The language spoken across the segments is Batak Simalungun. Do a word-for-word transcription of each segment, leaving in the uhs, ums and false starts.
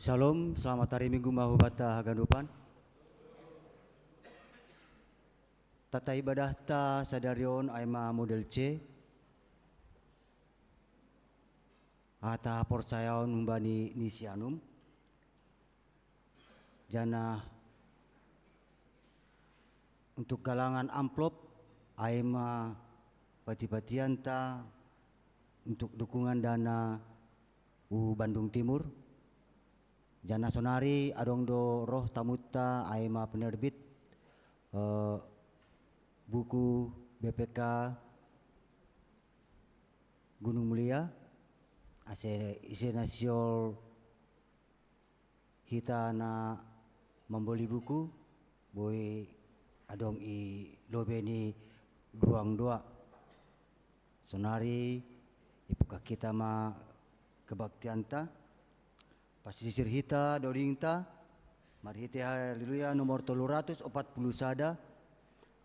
Shalom, selamat hari Minggu ma hubata haganupan. Tata ibadahta sadari on ai ma model C. Hata haporsayaon humbani ni sianum. Janah untuk galangan amplop ai ma pati-patianta untuk dukungan dana hu Bandung Timur. Janah sonari adong do roh tamunta ai ma penerbit, eh, buku B P K Gunung Mulia, ase ise na sihol hita na mamboli buku, boi adong i lobei ni ruang dua. Sonari ipungkah hita ma kebaktianta, pasisir hita dodingta, marhite Haleluya nomor tolu ratus opat puluh sada,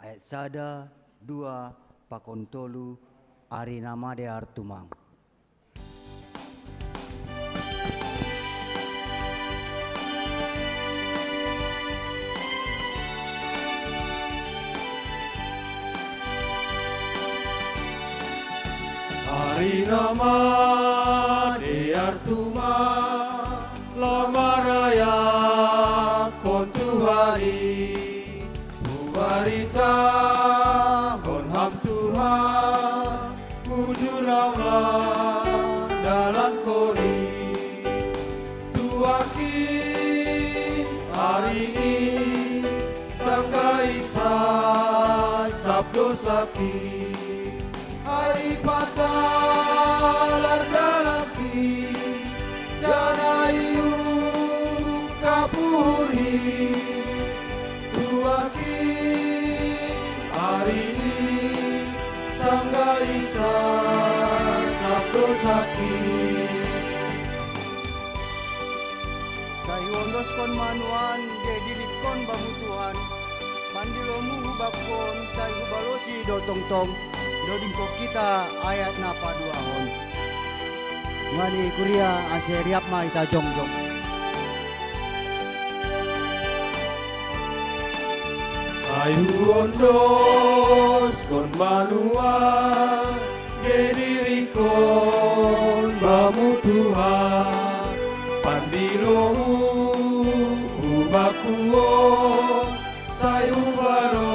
ayat sada, dua, pakon tolu, Ari na madear tumang. Ari na madear tumang, la marayakkon Tuhan i, hubaritahon Ham Tuhan, bujur na mandalankon i. Tuak i, ari i, sanggah i sansap dosak i, ai patalar dalanki, janah i ungkap uhur i. Tuak i, ari i, sanggah i sansap dosak i. Sai huondoskon ma nuan ge dirikkon bamu Tuhan, pandilomu hubakku on sai hubalosi do tongtong, dodingkon hita ayat na paduahon. Nuan i kuria ase riap ma hita jongjong. Sai huondoskon ma nuan ge dirikkon bamu Tuhan, pandilomu hubakku on sai hubalosi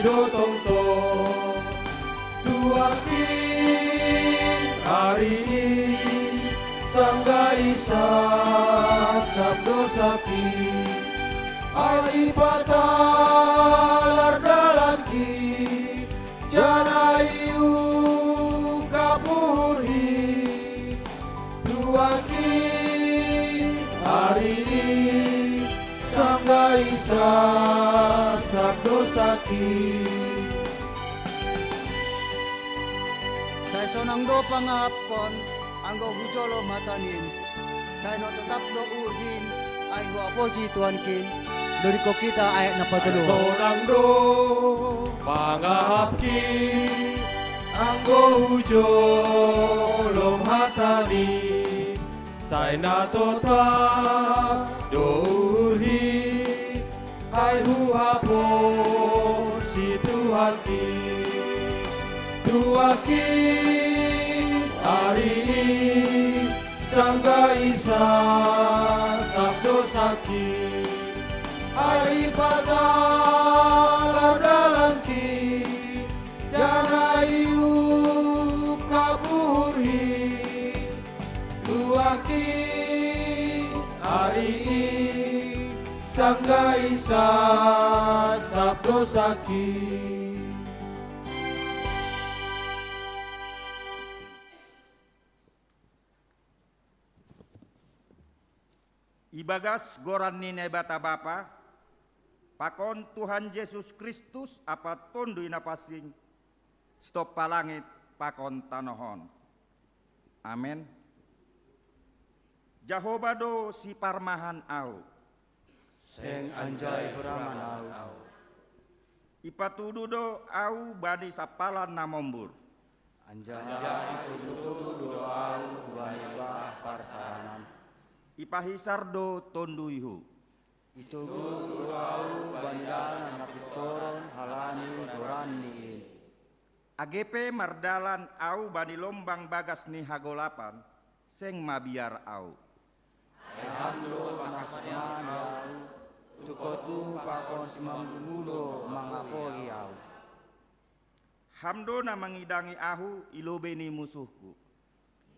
do tongtong. Tuak i, ari i, sanggah i sansap dosak i, ai patalar dalanki, janah i ungkap uhur i. Tuak i, ari i, sanggah i sansap dosak i. Sai sonang do pangahapkon, anggo hujolom hatanin. Sai na totap do uhurhin, ai huaposi Tuhankin, dodingkon hita ayat na patolu. Sai sonang do pangahapki, anggo hujolom hatanin. Sai na totap do uhurhi, ai huaposi Tuhanki. Tuanki, ari i sanggah i sansap dosanki, ai patalar dalanki, janah i ungkap uhurhi. Tuanki, ari i sanggah i sansap dosanki. Ibagas goran ni Naibata Bapa, pakon Tuhan Jesus Kristus ampa Tonduy Napansing, sitop langit pakon tanoh on. Amen. Jahowa do siparmahan ahu. Seng anjai huraman ahu. Ipatudu do ahu bani sampalan na mombur. Anjaha ipatudu do ahu bani bah parsarangan. Ipahisar do tonduyhu. Itogu do au bani dalan na pintoron halani goranni in. Age pe mardalan au bani lombang bagas ni hagolapan, seng mabiar au. Ai ham do pasoman au, tungkotung pakon simamumu do mangakoi au. Ham do na mangidangi ahu i lobei ni musuhku.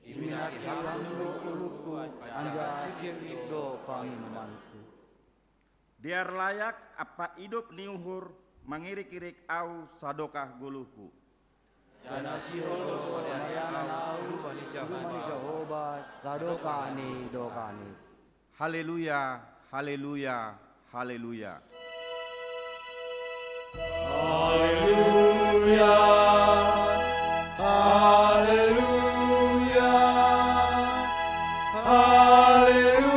Iminaki ham do uhurhu, anjaha sigir do panginumanku. Dear layak ampa idop ni uhur mangirik-irik au sadokah goluhku. Janah sihol do pambayanan au bani Jahowa sadokah ni dokahni. Haleluya, haleluya, haleluya. Haleluya, haleluya, haleluya.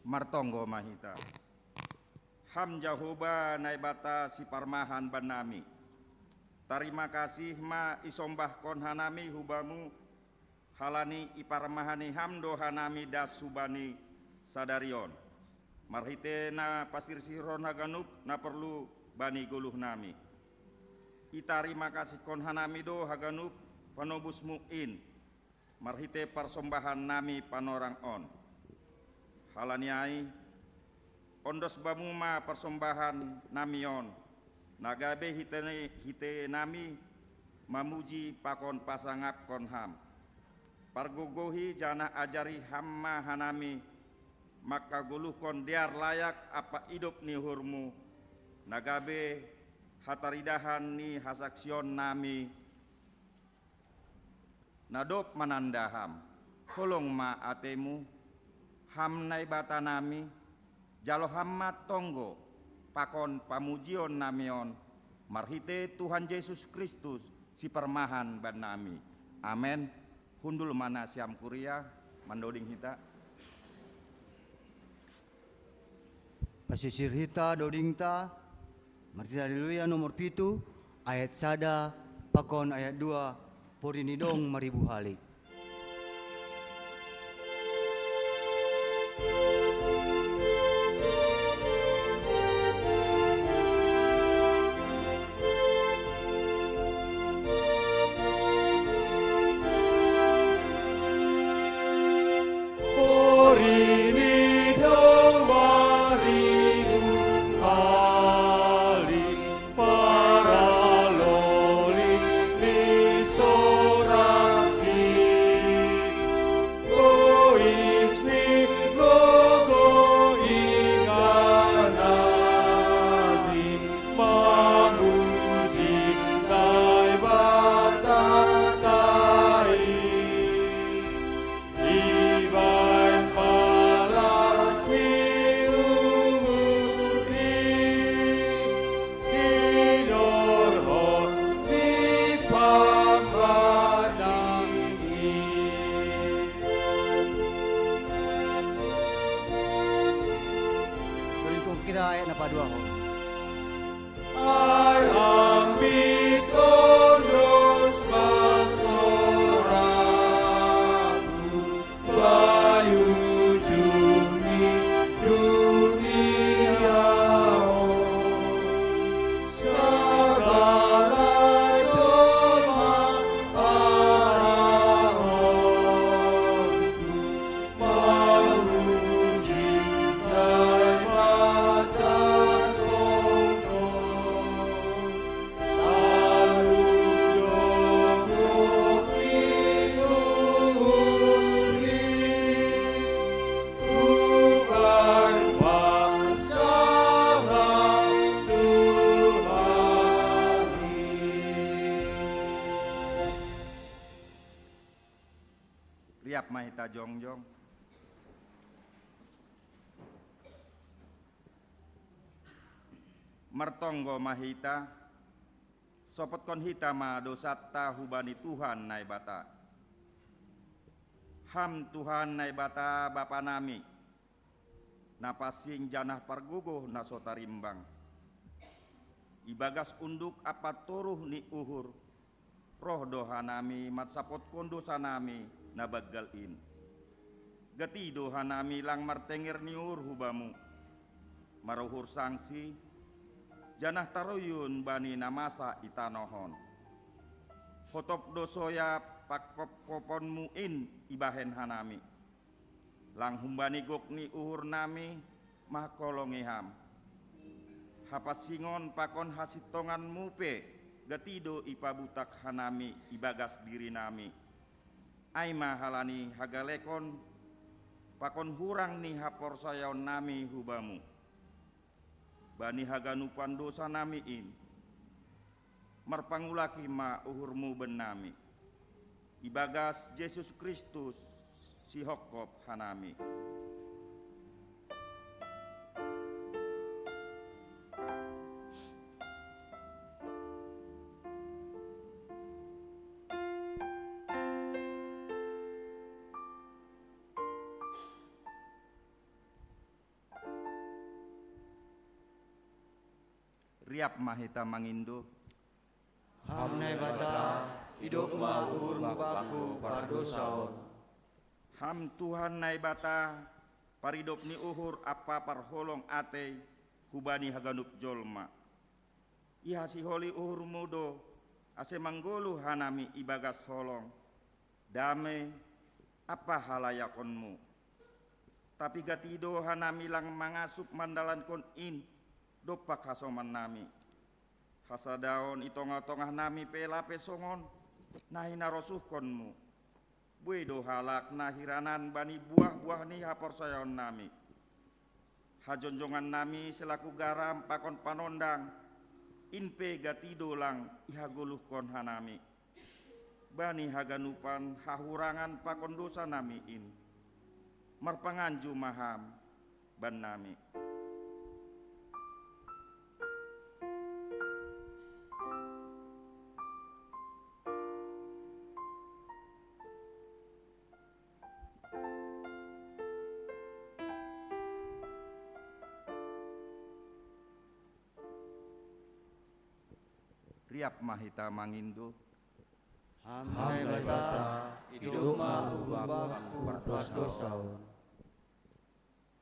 Martonggo ma hita. Ham Jahowa Naibata siparmahan bannami. Tarima kasih ma isombahkon hanami hu Bamu, halani iparmahani Ham do hanami das hubani sadari on, marhitei na pasirsirhon haganup na porlu bani goluhnami. Itarima kasihkon hanami do haganup panobusMu in, marhitei parsombahannami panorang on. Halani ai, ondos Bamu ma parsombahannami on, na gabe hitei, hitei nami mamuji pakon pasangapkon Ham. Pargogohi janah ajari Ham ma hanami mangkagoluhkon dear layak ampa idop ni uhurMu, na gabe hataridahan ni hasaksionnami na dob mananda Ham. Holong ma ateiMu, Ham Naibatanami, jalo Ham ma tonggo pakon pamujionnami on, marhitei Tuhan Jesus Kristus, siparmahan bannami. Amen. Hundul ma nasiam kuria, mandoding hita. Pasisir hita dodingta, marhitei Haleluya nomor pitu, ayat sada pakon ayat dua, porini dong maribu hali. Berikut kita ayat na paduahon. Ai ambit ondos basoraku, bai ujung ni dunia on. Sagala jolma arahonku, mamuji Naibata tongtong. Riap ma hita jongjong. Martonggo ma hita, sopotkon hita ma dosanta hubani Tuhan Naibata. Ham Tuhan Naibata Bapanami, na pansing janah pargogoh na so tarimbang. Ibagas unduk ampa toruh ni uhur, roh do hanami mansapotkon dosanami na banggal in. Gati do hanami lang martenger ni uhur hu Bamu, maruhur sangsi, janah taroyun bani na masa i tanoh on. Hotop do soya pangkopkoponMu in ibahen hanami. Lang humbani gok ni uhurnami manghaholongi Ham. Hapansingon pakon hasintonganMu pe gati do ipabutak hanami ibagas dirinami. Ai ma halani hagalekon pakon hurang ni haporsayaonnami hu Bamu. Bani haganupan dosanami in, marpangulaki ma uhurMu bannami. Ibagas Jesus Kristus, sihongkop hanami. Riap ma hita mangindo. Ham Naibata, idop ma uhurMu bangku pardosa on. Ham Tuhan Naibata, paridop ni uhur ampa parholong atei hubani haganup jolma. Ihasiholi uhurMu do, ase manggoluh hanami ibagas holong, damei ampa halayakonMu. Tapi gati do hanami lang mangasup mandalankon in dompak hasomannami. Hasadaon i tongah-tongahnami pe lape songon na hinarosuhkonMu. Buei do halak na hiranan bani buah-buah ni haporsayaonnami. Hajongjongannami selaku garam pakon panondang, in pe gati do lang ihagoluhkon hanami. Bani haganupan hahurangan pakon dosanami in, marpanganju ma Ham bannami. Riap ma hita mangindo. Ham Naibata, idop ma uhurMu bangku pardosa on.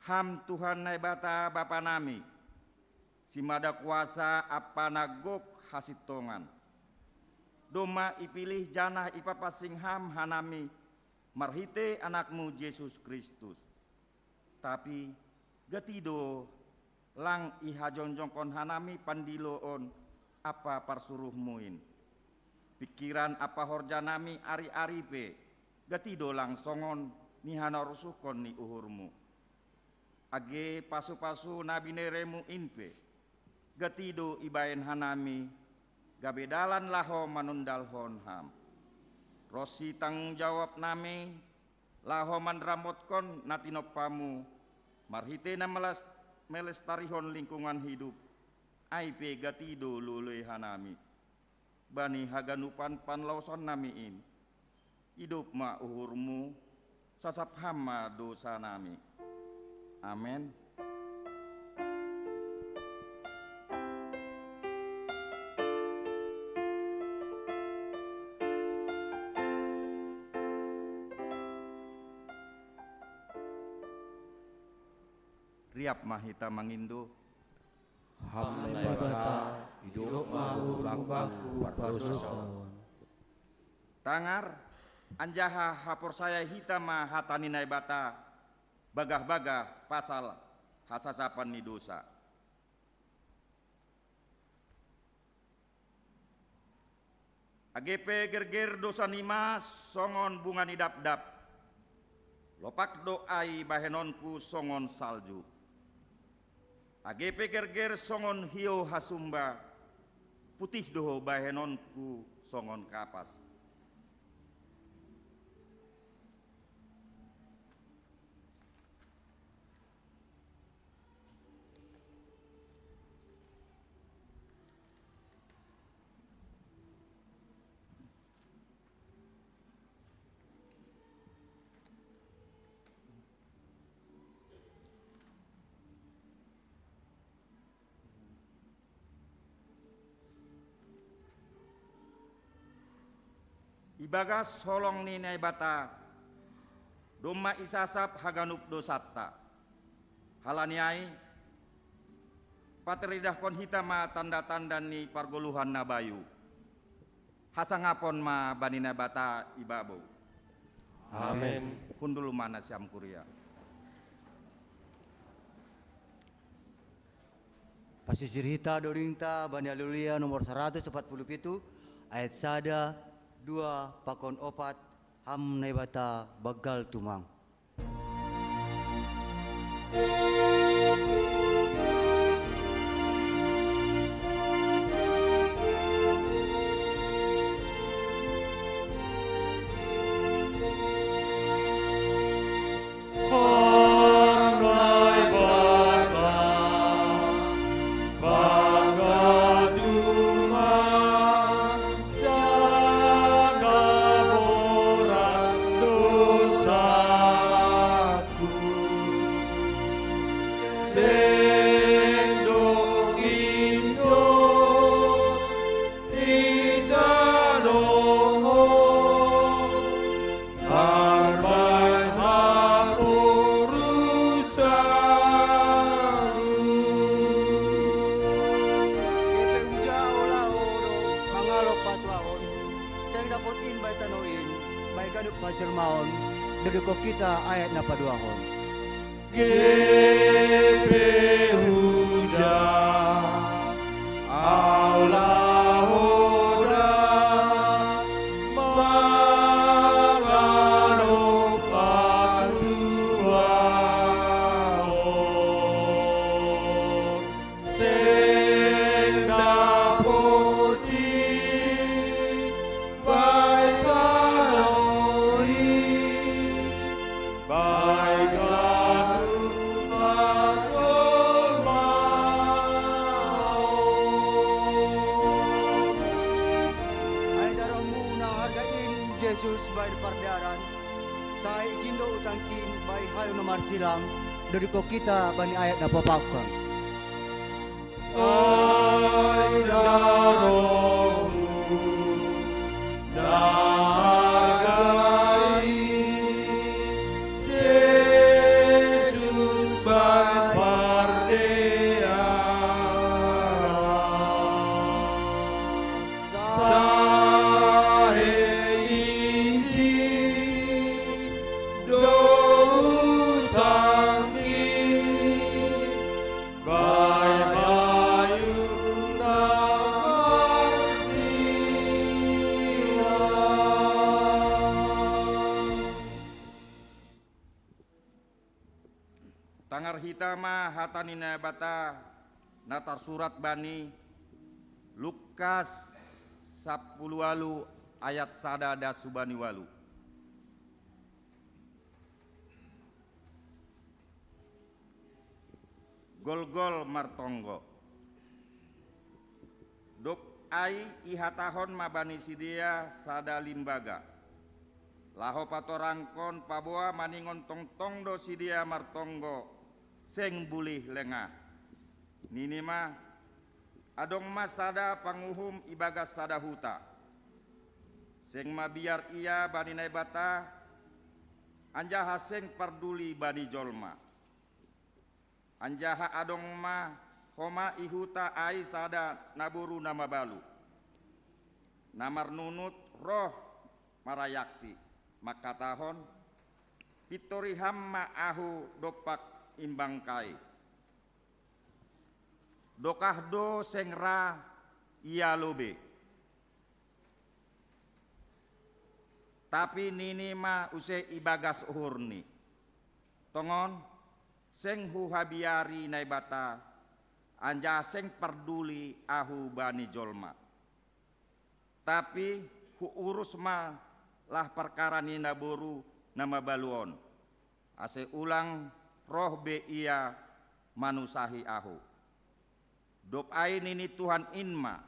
Ham Tuhan Naibata Bapanami, simada kuasa ampa na gok hasintongan. Domma ipilih janah ipapansing Ham hanami marhitei AnakMu Jesus Kristus. Tapi gati do lang ihajongjongkon hanami pandilo on ampa parsuruhMu in. Pingkiran ampa horjanami ari-ari pe gati do lang songon nihanarosuhkon ni uhurMu. Age pasu-pasu na binereMu in pe gati do ibahen hanami gabe dalan laho manondalhon Ham. Ronsi tanggung jawabnami laho manramotkon na tinompaMu marhitei na melas-, melestarihon lingkungan hidup, ai pe gati do lolei hanami. Bani haganupan panlaosannami in, idop ma uhurMu, sasap Ham ma dosanami. Amen. Riap ma hita mangindo. Ham Naibata, idop ma uhurMu bangku pardosa on. Tangar, anjaha haporsayai hita ma hata ni Naibata, bagah-bagah pasal hasasapan ni dosa. Age pe gerger dosanima songon bunga ni dapdap, lopak do ai bahenonku songon salju. Age pe gerger songon hiou hasumba, putih do bahenonku songon kapas. Ibagas holong ni Naibata, domma isasap haganup dosanta. Halani ai, pataridahkon hita ma tanda-tanda ni pargoluhan na bayu. Hasangapon ma bani Naibata ibabou. Amen. Hundul ma nasiam kuria. Pasisir hita dodingta bani Haleluya nomor saratus opat puluh pitu, ayat sada, dua, pakon opat, Ham Naibata banggal tumang. Kepe uja ola odo mangalo patuahon, seng dapot in bai tano in, bai ganup hajelmaon, dodiko kita ayat na paduahon. Gepe huja au lahoda mangalo patuahon, seng dapoti bai tano i. Baiklah Tuhan bermaaf. Ai darohmu na harga in Jesus bai pardearan, sai ijin do utangkin bai hayu na marsilang, dodiko kita bani ayat na papakan. Ai darohmu na harga i, Jesus bai pardearan, sai ijin do utangkin bai hayu na marsilang. Tangar hita ma hata ni Naibata na tarsurat bani Lukas sampulu ualu ayat sada das hubani ualu. Golgol martonggo. Dob ai ihatahon ma bani sidea sada limbaga, laho patorangkon paboa maningon tongtong do sidea martonggo, seng bulih lengah. Nini ma, adong ma sada panguhum ibagas sada huta. Seng mabiar ia bani Naibata, anjaha seng parduli bani jolma. Anjaha adong ma homa i huta ai sada naboru na mabalu, na marnunut roh marayaksi, mangkatahon: Pintori ham ma ahu dompak imbangkai. Dokah do seng ra ia lobei. Tapi nini ma use ibagas uhurni: Tongon, seng huhabiari Naibata, anjaha seng parduli ahu bani jolma. Tapi huurus ma lah parkara ni naboru na mabalu on, ase ulang roh be ia manusahi ahu. Dob ai nini Tuhan in ma: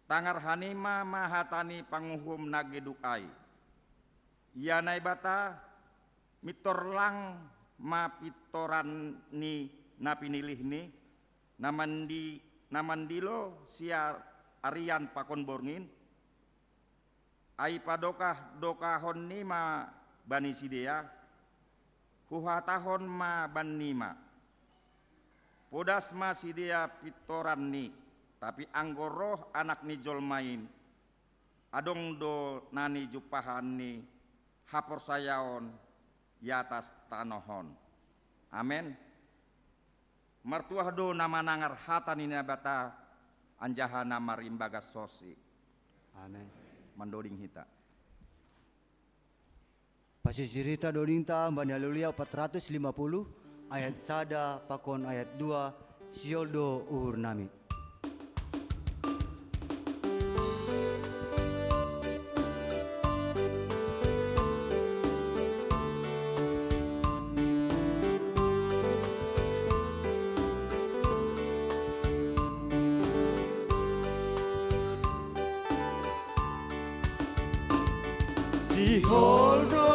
Tangar hanima ma hata ni panguhum na geduk ai. Ia Naibata, mintor lang ma pintoran ni na pinilihni, na mandi-, na mandilo siarian pakon borngin? Ai padokah-dokahonni ma bani sidea, huhatahon ma bannima: Podas ma sidea pintoranni, tapi anggo roh Anak ni jolma in, adong do na nijumpahanni haporsayaon i atas tanoh on. Amen. Martuah do na manangar hata ni Naibata anjaha na marimbagas sonsi. Amen. Mandoding hita. Pasisirita dodingta mani Haleluya opat ratus lima puluh, ayat sada pakon ayat dua, sihol do uhurnami. Sihol do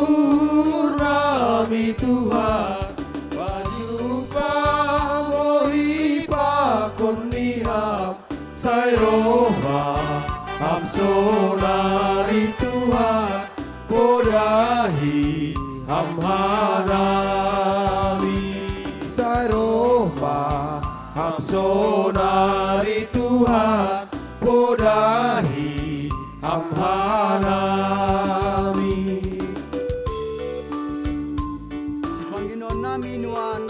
uhurnami Tuhan, panyumpah Ho i pakon ni Ham, sai roh ma Ham sonari Tuhan, podahi Ham hanami. Sai roh ma Ham sonari Tuhan, podahi Ham hanami. Pangginuon nami nuan,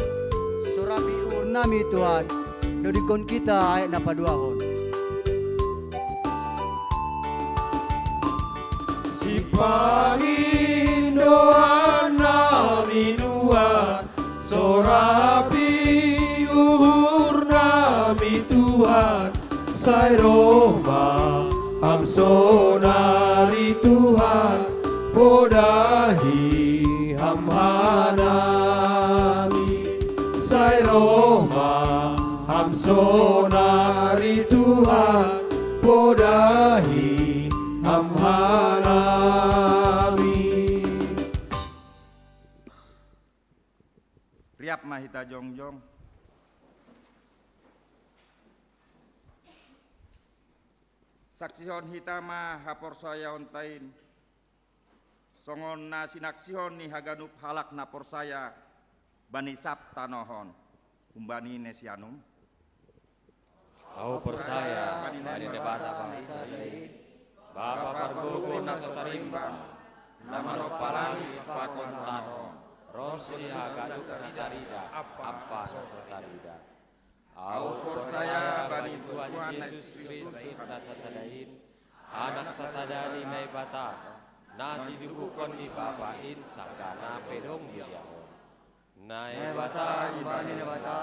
sorapi uhur nami Tuhan, dodingkon hita ayat na paduahon. Sipangindo nami nuan, sorapi uhur nami Tuhan, sai roh ma Ham sonari Tuhan, podahi Ham hanami. Sai roh ma Ham sonari Tuhan, podahi Ham hanami. Riap ma hita jongjong. Saksihon hita ma haporsayaonta in, songon na sinaksihon ni haganup halak na porsaya bani sab tanoh on. Humbani na sianum. Ahu porsaya bani Naibata Bapa, Bapa pargogo na so tarimbang, na manompa langit pakon tano, ronsi haganup na tarida, Ampa na so tarida. Ahu porsaya bani Tuhan Jesus Kristus na sasada in, Anak sasada ni Naibata, na tinubuhkon ni Bapa in sanggah na pe dong di dia on. Naibata humbani Naibata,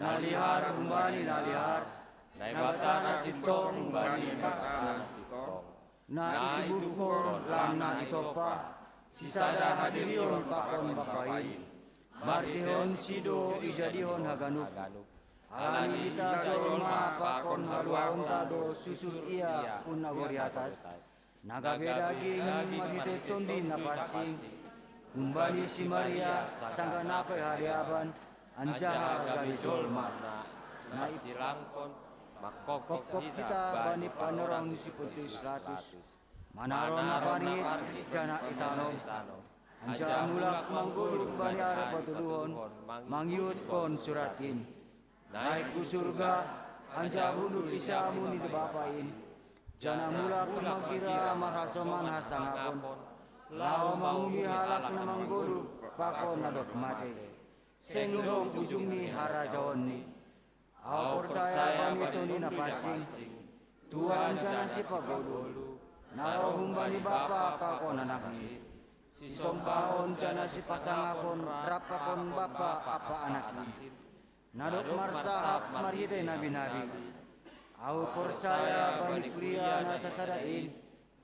na lihar humbani na lihar, Naibata na sintong humbani Naibata na sintong, na itubuhkon lam na itompa, sisada hadirion pakon Bapa in. Marhiteihonsi do ijadihon haganup. Alani hita jolma pakon haluaonta do susur Ia hun nagori atas. Na gabe daging marhitei Tonduy Napansing, humbani si Maria sanggah na pe hariaban, anjaha gabe jolma, na isilangkon, mangkophop hita bani panorang ni si Pontius Pilatus, manaron na parngit janah itanom, anjaha mulak manggoluh bani ari partodohon, mangihuthon surat in. Naik hu surga, anjaha hundul di siamun ni Bapa in, janah mulak mangira marhasoman hasangapon, laho manguhumi halak na manggoluh pakon na dob matei. Seng dong ujung ni harajaonNi. Ahu porsaya bani Tonduy Napansing, Tuhan janah Sipagolu, na roh humbani Bapa pakon Anak in, sisombahon janah sipasangapon rap pakon Bapa ampa Anak in, na dob marsahap marhitei nabi-nabi. Ahu porsaya bani kuria na sasada in,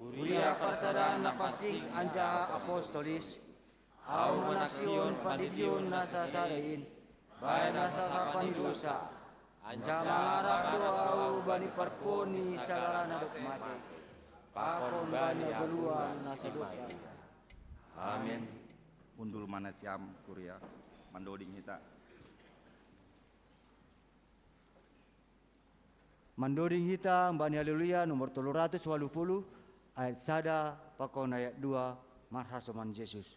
kuria parsadaan na pansing anjaha apostolis. Ahu manaksihon pandidion na sasada in, bahen hasasapan ni dousa, anjaha mangarap do ahu bani parpuhoon ni sagala na dob matei, pakon bani hagoluhan na so dob i. Amen. Hundul ma nasiam kuria, mandoding hita. Mandoding hita humbani Haleluya nomor tolu ratus ualuh puluh, ayat sada pakon ayat dua, marhasoman Jesus.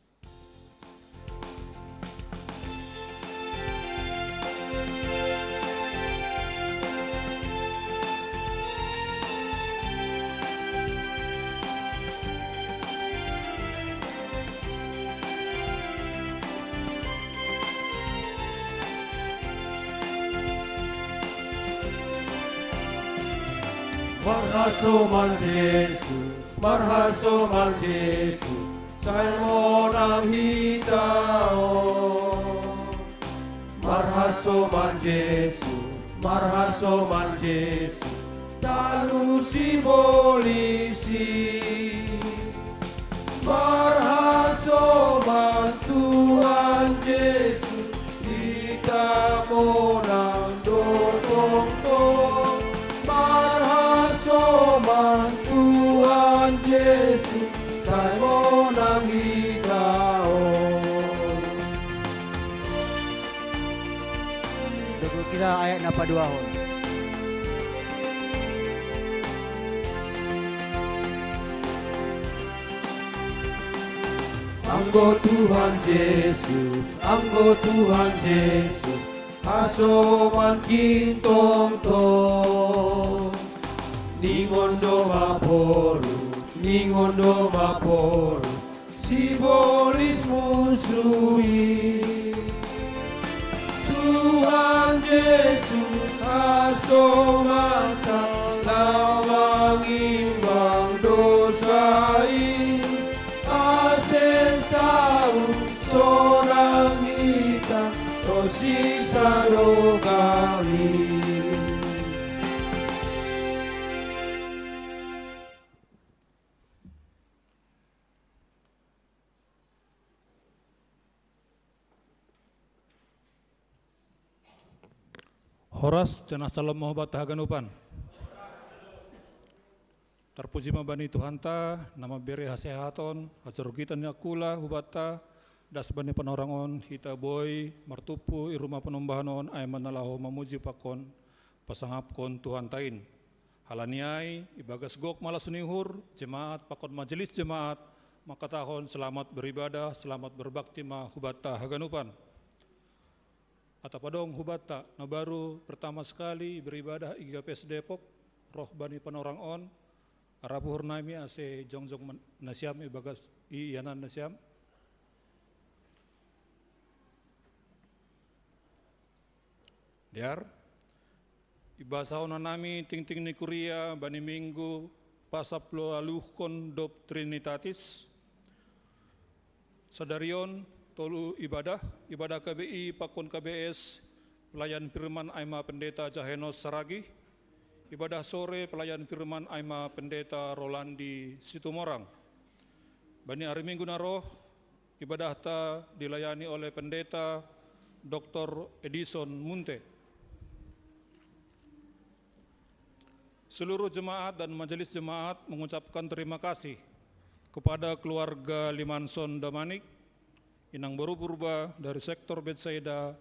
Marhasoman Jesus, marhasoman Jesus, sai monang hita on. Marhasoman Jesus, marhasoman Jesus, talu sibolis i. Marhasoman Tuhan Jesus, hita monang do tongtong. Marhasoman Tuhan Jesus, sai monang hita on. Tutu kita ayat na paduahon. Anggo Tuhan Jesus, anggo Tuhan Jesus, hasomankin tongtong. Ningon do maporus, ningon do maporus, sibolis musu i. Tuhan Jesus, hasomanta, lam mangimbang dosa i, ase saut sonang hita, tonsi sadokah i. Horas, tena salom ma hubanta haganupan. Tarpuji ma bani Tuhanta, na mambere hasehaton, hasarogitan ni angkula hubanta, das bani panorang on, hita boi martumpu i ruma panombahan on, ai ma na laho mamuji pakon pasangapkon Tuhanta in. Halani ai, ibagas gok ma las ni uhur, jemaat pakon majelis jemaat, mangkatahon selamat beribadah, selamat berbakti ma hubanta haganupan. Atap adong hubanta, na baru pertama sekali beribadah i G K P S Depok, roh bani panorang on, arap uhur nami ase jongjong man-, nasiam ibagas i ianan nasiam. Dear, ibasahon nami tingting ni kuria bani minggu pasapulualuhkon dob Trinitatis. Sadari on tolu ibadah, ibadah K B I pakon K B S, pelayan firman ai ma Pendeta Jahenos Saragih, ibadah sore pelayan firman ai ma Pendeta Rolandi Situmorang. Bani ari Minggu na roh, ibadahta dilayani oleh Pendeta Doktor Edison Munte. Seluruh jemaat dan majelis jemaat mengucapkan terima kasih kepada keluarga Limanson Damanik, Inang Boru Purba dari sektor Betsaida,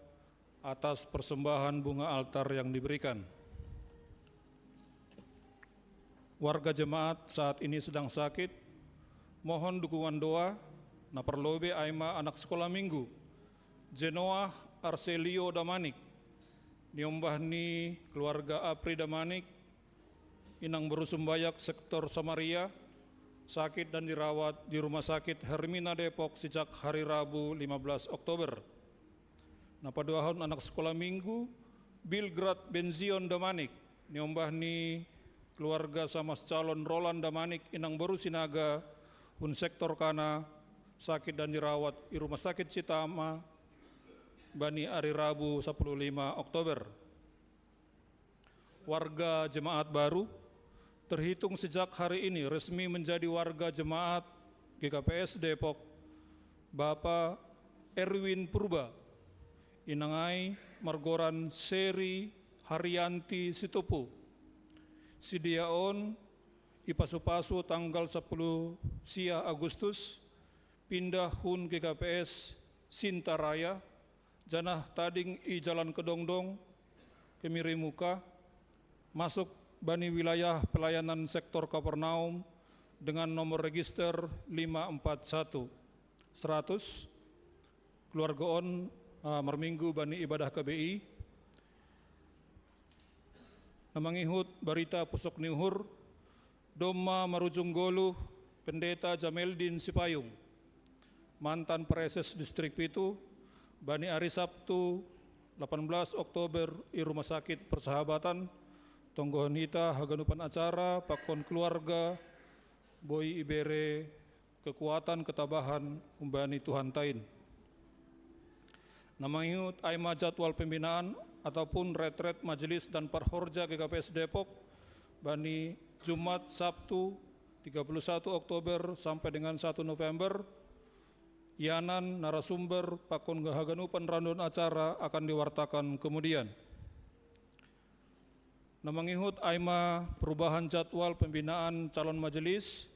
atas persembahan bunga altar yang diberikan. Warga jemaat saat ini sedang sakit, mohon dukungan doa, na parlobei ai ma anak sekolah minggu, Jenoah Arselio Damanik, niombah ni keluarga Apri Damanik, Inang Boru Sumbayak sektor Samaria, sakit dan dirawat di Rumah Sakit Hermina Depok sejak hari Rabu lima belas Oktober. Na paduahon anak sekolah minggu, Bilgrad Benzion Damanik, niombah ni keluarga Samas Calon Roland Damanik, Inang Boru Sinaga, hun sektor Kana, sakit dan dirawat di Rumah Sakit Sitama, bani ari Rabu sapuluh lima Oktober. Warga jemaat baru, terhitung sejak hari ini resmi menjadi warga jemaat G K P S Depok, Bapa Erwin Purba, inang ai margoran Seri Haryanti Sitopu. Sidea on ipasu-pasu tanggal sapuluh sia Agustus, pindah hun G K P S Sintaraya, janah tading i Jalan Kedongdong, Kemiri Muka, masuk bani wilayah pelayanan sektor Kapernaum, dengan nomor register lima empat satu. Seratus, keluarga on, ah, marminggu bani ibadah K B I. Na mangihut barita pusok ni uhur, domma marujung goluh Pendeta Jameldin Sipayung, mantan preses Distrik Pitu, bani ari Sabtu, delapan belas Oktober, i Rumah Sakit Persahabatan. Tonggohon hita haganupan acara pakon keluarga, boi ibere kekuatan ketabahan humbani Tuhanta in. Na mangihut ai ma jadwal pembinaan ataupun retret majelis dan parhorja G K P S Depok bani Jumat, Sabtu, tiga puluh satu Oktober sampai dengan satu November, ianan narasumber pakon haganupan randon acara akan diwartakan kemudian. Na mangihut ai ma perubahan jadwal pembinaan calon majelis.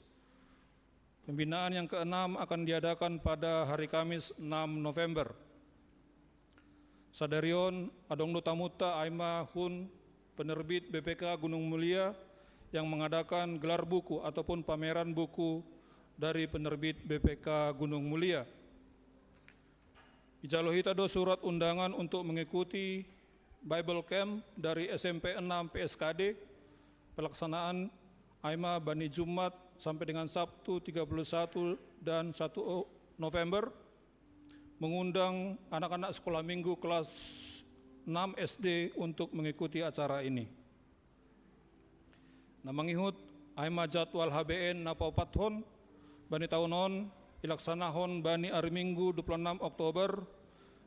Pembinaan yang keenam akan diadakan pada hari Kamis, enam November. Sadari on, adong do tamunta ai ma hun penerbit B P K Gunung Mulia yang mengadakan gelar buku ataupun pameran buku dari penerbit B P K Gunung Mulia. Ijalo hita do surat undangan untuk mengikuti Bible Camp dari S M P enam P S K D. Pelaksanaan ai ma bani Jumat sampai dengan Sabtu, tiga puluh satu dan satu November, mengundang anak-anak sekolah minggu kelas enam S D untuk mengikuti acara ini. Na mangihut ai ma jadwal H B N na paopathon bani taon on, ilaksanahon bani ari Minggu, dua puluh enam Oktober,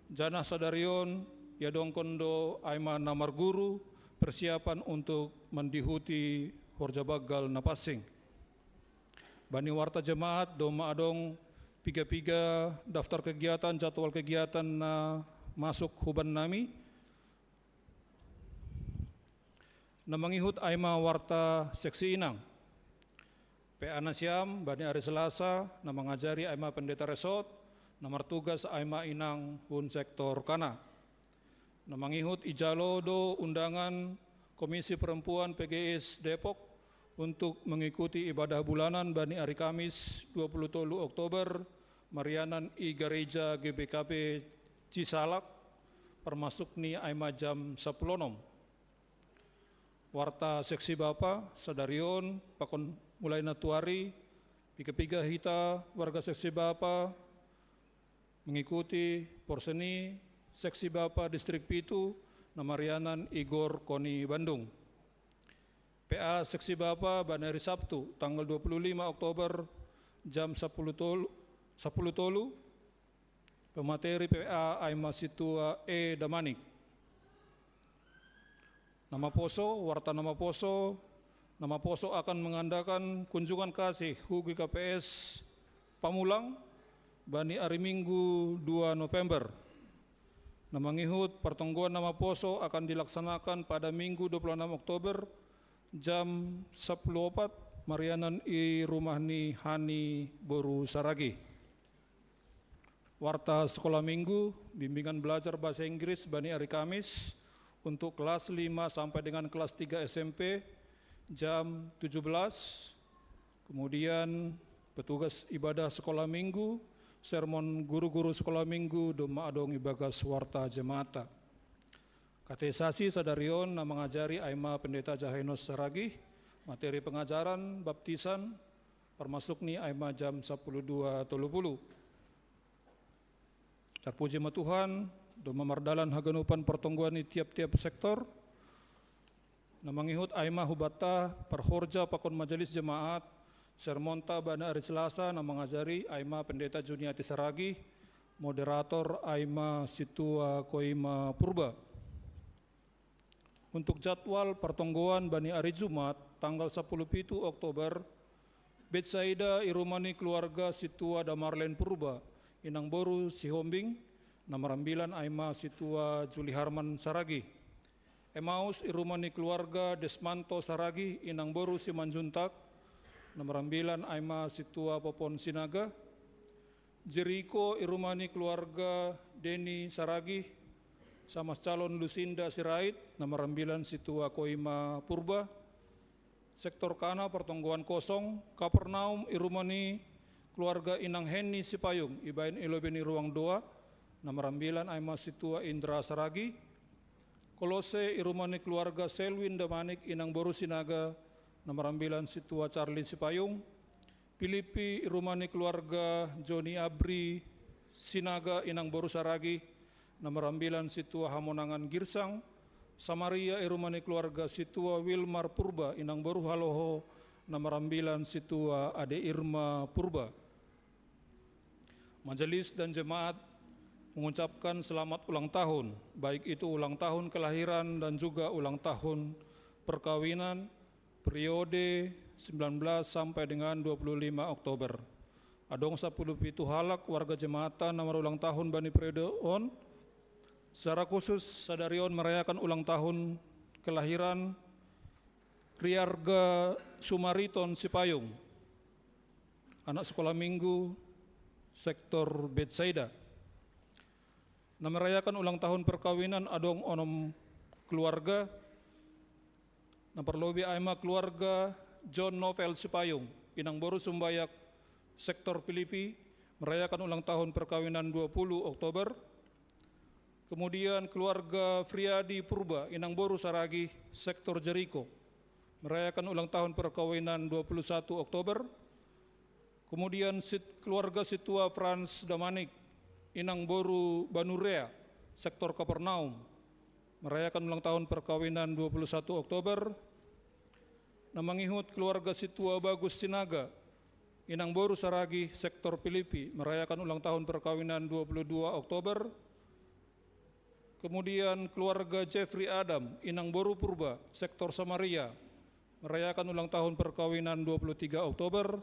janah sadari on iadongkon do ai ma na marguru persiapan untuk mandihuti horja banggal na pansing. Bani warta jemaat domma adong piga-piga daftar kegiatan, jadwal kegiatan na masuk huban nami. Na mangihut ai ma warta seksi inang. P A nasiam bani ari Selasa na mangajari ai ma pendeta resort, na martugas ai ma inang hun sektor kana. Na mangihut ijalo do undangan Komisi Perempuan P G S Depok untuk mengikuti ibadah bulanan bani ari Kamis, dua puluh tolu Oktober, marianan i gareja G B K P Cisalak, parmasuk ni ai ma jam sapuluh onom. Warta seksi bapa sadari on pakon mulai na tuari, piga-piga hita warga seksi bapa mengikuti porseni seksi bapa Distrik Pitu na marianan i Gor Koni Bandung. P A seksi bapa bani ari Sabtu tanggal dua puluh lima Oktober jam sapuluh tolu, sapuluh tolu, pemateri P A ai ma sintua E Damanik. Na maposo, warta na maposo, na maposo akan mengadakan kunjungan kasih hu G K P S Pamulang bani ari Minggu, dua November. Na mangihut partonggoan na maposo akan dilaksanakan pada Minggu, dua puluh enam Oktober, jam sapuluh opat, marianan i rumah ni Hani boru Saragi. Warta sekolah minggu, bimbingan belajar bahasa Inggris bani ari Kamis untuk kelas lima sampai dengan kelas tiga S M P jam tujuh belas. Kemudian petugas ibadah sekolah minggu, sermon guru-guru sekolah minggu, domma adong ibagas warta jemaat. Katekisasi sadari on na mangajari ai ma Pendeta Jahenos Saragih, materi pengajaran baptisan, parmasuk ni ai ma jam sapuluh dua tolu puluh. Tarpuji ma Tuhan, domma mardalan haganupan partonggoan ni tiap-tiap sektor. Na mangihut ai ma hubanta parhorja pakon majelis jemaat, sermonta bani ari Selasa na mangajari ai ma Pendeta Juniati Saragih, moderator ai ma sintua Koima Purba. Untuk jadwal partonggoan bani ari Jumat, tanggal sapuluh pitu Oktober, Betsaida i rumah ni keluarga sintua Damarlen Purba, inang boru Sihombing, na marambilan ai ma sintua Juli Harman Saragih. Emaus i rumah ni keluarga Desmanto Saragih, inang boru Simanjuntak, na marambilan ai ma sintua Popon Sinaga. Jeriko i rumah ni keluarga Deni Saragih, sama calon Lusinda Sirait, na marambilan sintua Koima Purba. Sektor Kana, pertonggoan kosong. Kapernaum, i rumah ni keluarga Inang Heni Sipayung, ibaen i lobei ni ruang doa, na marambilan ai ma sintua Indra Saragi. Kolose, i rumah ni keluarga Selwin Damanik, Inang boru Sinaga, na marambilan sintua Charlie Sipayung. Pilipi, i rumah ni keluarga Joni Abri Sinaga, Inang boru Saragi, na marambilan sintua Hamonangan Girsang. Samaria, i rumah ni keluarga sintua Wilmar Purba, Inang boru Haloho, na marambilan sintua Ade Irma Purba. Majelis dan jemaat mengucapkan selamat ulang tahun, baik itu ulang tahun kelahiran dan juga ulang tahun perkawinan, periode sembilan belas sampai dengan dua puluh lima Oktober. Adong sapuluh pitu halak warga jemaat na marulang tahun bani periode on. Secara khusus, sadari on merayakan ulang tahun kelahiran Riarga Sumariton Sipayung, anak sekolah minggu sektor Betsaida. Na merayakan ulang tahun perkawinan adong onom keluarga. Na parlobei ai ma keluarga John Novel Sipayung, Inang boru Sumbayak, sektor Pilipi, merayakan ulang tahun perkawinan dua puluh Oktober. Kemudian keluarga Friadi Purba, Inang boru Saragi, sektor Jeriko, merayakan ulang tahun perkawinan dua puluh satu Oktober. Kemudian sit-, keluarga sintua Frans Damanik, Inang boru Banurea, sektor Kapernaum, merayakan ulang tahun perkawinan dua puluh satu Oktober. Na mangihut keluarga sintua Bagus Sinaga, Inang boru Saragi, sektor Pilipi, merayakan ulang tahun perkawinan dua puluh dua Oktober. Kemudian keluarga Jeffrey Adam, Inang boru Purba, sektor Samaria, merayakan ulang tahun perkawinan dua puluh tiga Oktober.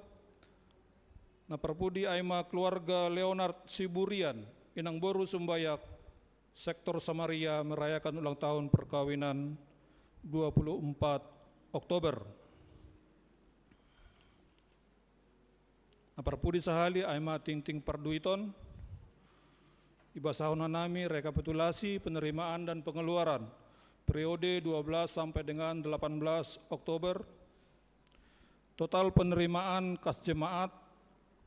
Na parpudi ai ma keluarga Leonard Siburian, Inang boru Sumbayak, sektor Samaria, merayakan ulang tahun perkawinan dua puluh empat Oktober. Na parpudi sahali ai ma tingting parduiton. Ibasahon hanami rekapitulasi penerimaan dan pengeluaran periode dua belas sampai dengan delapan belas Oktober. Total penerimaan kas jemaat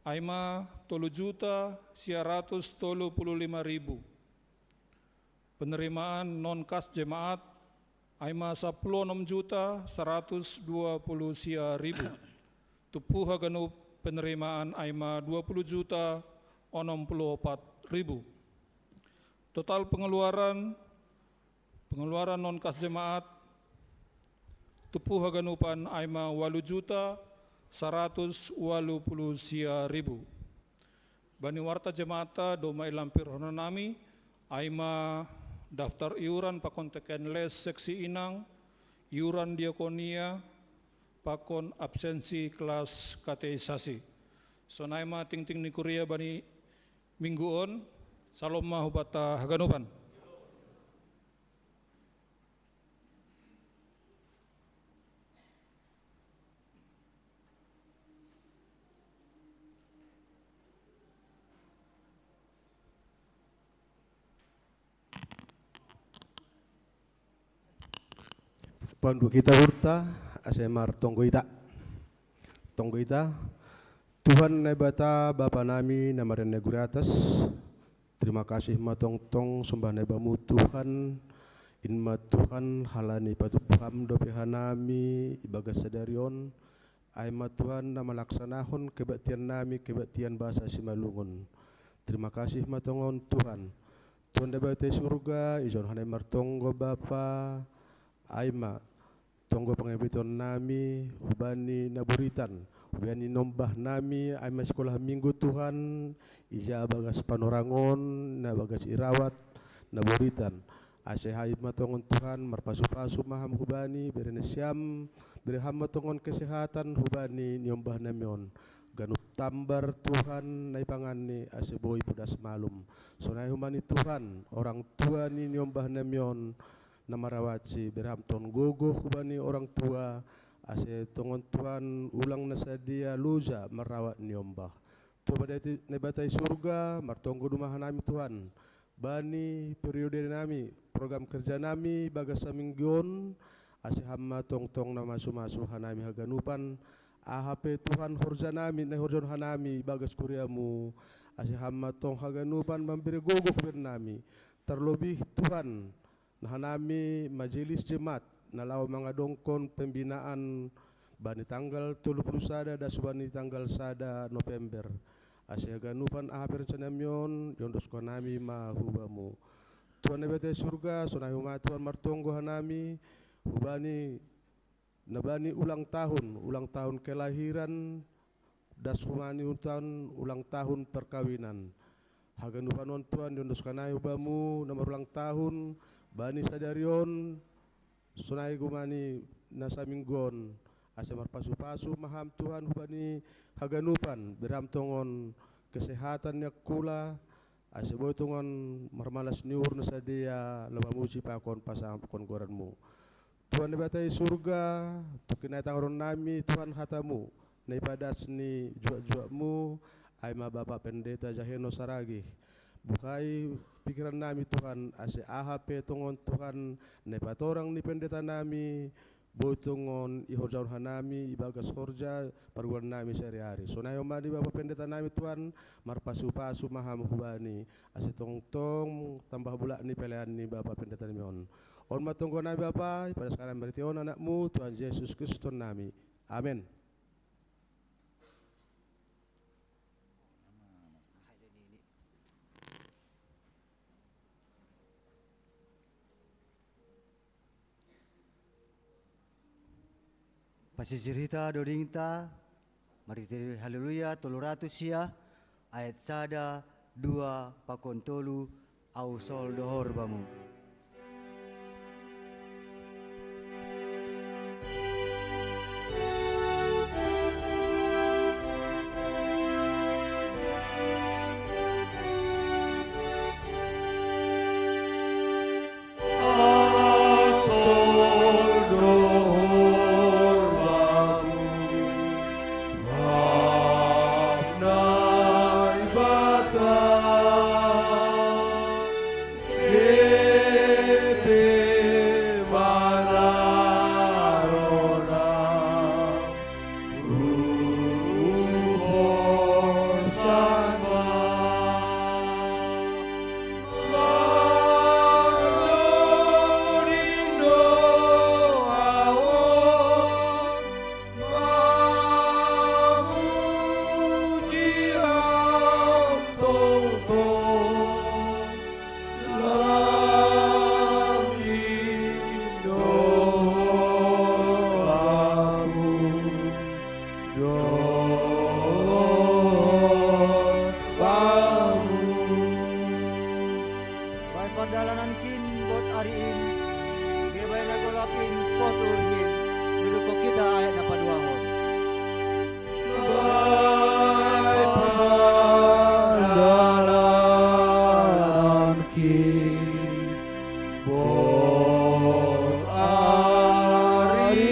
ai ma tolu juta sia ratus tolu puluh lima ribu. Penerimaan non kas jemaat ai ma sapuluh onom juta saratus dua puluh sia ribu. Tumpu haganup penerimaan ai ma dua puluh juta onom puluh opat ribu. Total pengeluaran, pengeluaran non kas jemaat tumpu haganupan ai ma walu juta saratus walu puluh sia ribu. Bani warta jemaatta domma ilampirhon hanami, ai ma daftar iuran pakon teken les seksi inang, iuran diakonia, pakon absensi kelas kateisasi. Sonai ma tingting ni kuria bani minggu on. Salom ma hubanta haganupan. Panduk hita uhurta, ase martonggo hita. Tonggo hita. Tuhan Naibata, Bapa nami na marianan i nagori atas, terima kasih ma tongtong sombah na i Bamu Tuhan, in ma Tuhan halani patumpu Ham dope hanami ibagas sadari on, ai ma Tuhan na malaksanahon kebaktian nami, kebaktian basa Simalungun. Terima kasih ma tongon Tuhan. Tuhan Naibata i surga, ijon hanami martonggo Bapa, ai ma tonggo pangambiton nami hubani na boritan, hubani niombah nami ai ma sikolah minggu Tuhan, ija bagas panorang on, na bagas irawat, na boritan. Ase ai ma tongon Tuhan, marpasupasu ma Ham hubani, bere nasiam, bere Ham ma tongon kesehatan hubani niombah nami on. Ganup tambar Tuhan na ipanganni ase boi podas malum. Sonai hubani Tuhan, orang tua ni niombah nami on, na marawatsi, bere Ham tongon gogo hubani orang tua, ase tongon Tuhan ulang na sadia loja marawat niombah. Tuhan Naibata i surga, martonggo do ma hanami Tuhan. Bani periode nami, program kerja nami, bagas saminggu on, ase Ham ma tongtong na masu-masu hanami haganupan, aha pe Tuhan horja nami, na ihorjahon hanami ibagas kuriaMu, ase Ham ma tong haganupan mambere gogo hubahen nami. Tarlobih Tuhan, na hanami majelis jemaat, na laho mangadongkon pembinaan bani tanggal tolu puluh sada das hubani tanggal sada November. Ase haganupan aha pe rencanami on, iondoskon nami ma hu Bamu. Tuhan Naibata i surga, sonai homa Tuhan martonggo hanami, hubani na bani ulang tahun, ulang tahun kelahiran, das hubani utan ulang tahun perkawinan. Haganupan on Tuhan iondoskon nami hu Bamu, na marulang tahun, bani sadari on, sonai hubani na saminggu on, ase marpasu-pasu ma Ham Tuhan hubani haganupan, bere Ham tongon kesehatan ni angkula, ase boi tongon marmalas ni uhur na sadia laho mamuji pakon pasangapkon goranMu. Tuhan Naibata i surga, tungkin ai tangaron nami Tuhan hataMu, na ipadas ni juak-juakMu, ai ma Bapa Pendeta Jaheno Saragih. Bukai pikiran nami Tuhan, ase aha pe tongon Tuhan, na ipatorang ni pendeta nami, boi tongon ihorjahon hanami ibagas horja pargulannami sehari-hari. Sonai homa di Bapa Pendeta nami Tuhan, marpasu-pasu ma Ham hubani, ase tongtong tambah bulak ni pelayanan ni Bapa Pendeta nami on. On ma tonggo nami Bapa, ipadas hanami marhite on AnakMu, Tuhan Jesus Kristus Tuhan nami. Amen. Pasisir hita dodingta, marhite Haleluya tolu ratus sia, ayat sada, dua, pakon tolu, Au sol do horbamu. Baen pandalanankin buat ari in, kebaen na golap in buat uhurhin, didok hita ayat na paduahon. Baen pandalanankin buat ari in,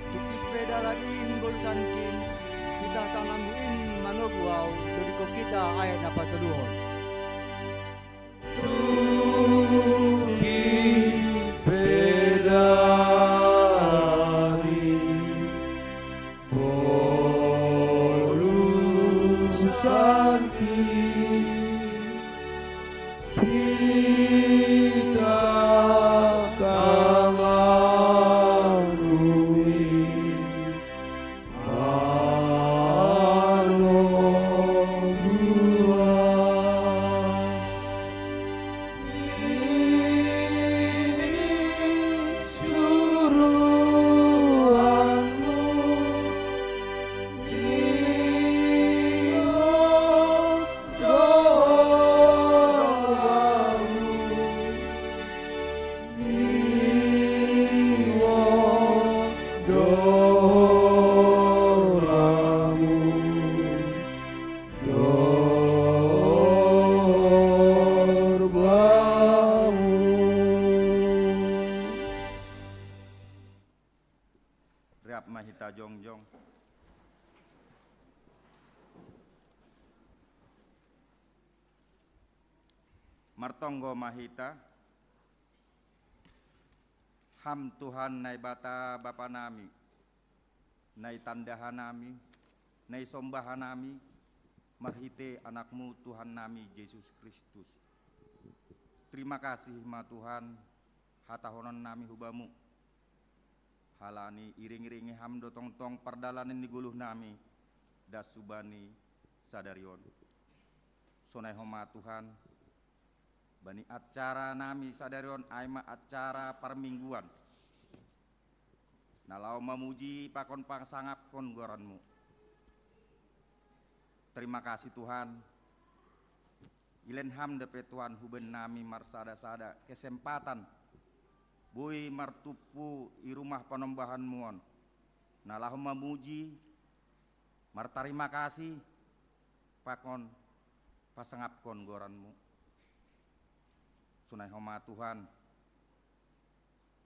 Tukis pe dalan in golusankin, titah tanganmu in manogu ahu, didok hita ayat na patoluhon. Tukis pe dalan in golusankin, titah tanganmu in manogu ahu. Martonggo ma hita. Ham Tuhan Naibata Bapa nami, nai tandaha nami, nai sombaha nami, marhite Anakmu Tuhan nami Jesus Kristus. Terima kasih ma Tuhan, hatahonon nami hu Bamu. Halani iring-iringi Ham do tongtong pardalanan ni goluh nami, das hubani sadari on. Sonai homa Tuhan, bani acara nami sadari on ai ma acara parmingguan, na laho mamuji pakon pasangapkon goranMu. Terima kasih Tuhan, ilen Ham dope Tuhan huben nami marsada-sada kesempatan, boi martumpu i rumah panombahanMu on, na laho mamuji, martarima kasih, pakon pasangapkon goranMu. Sonai homa Tuhan,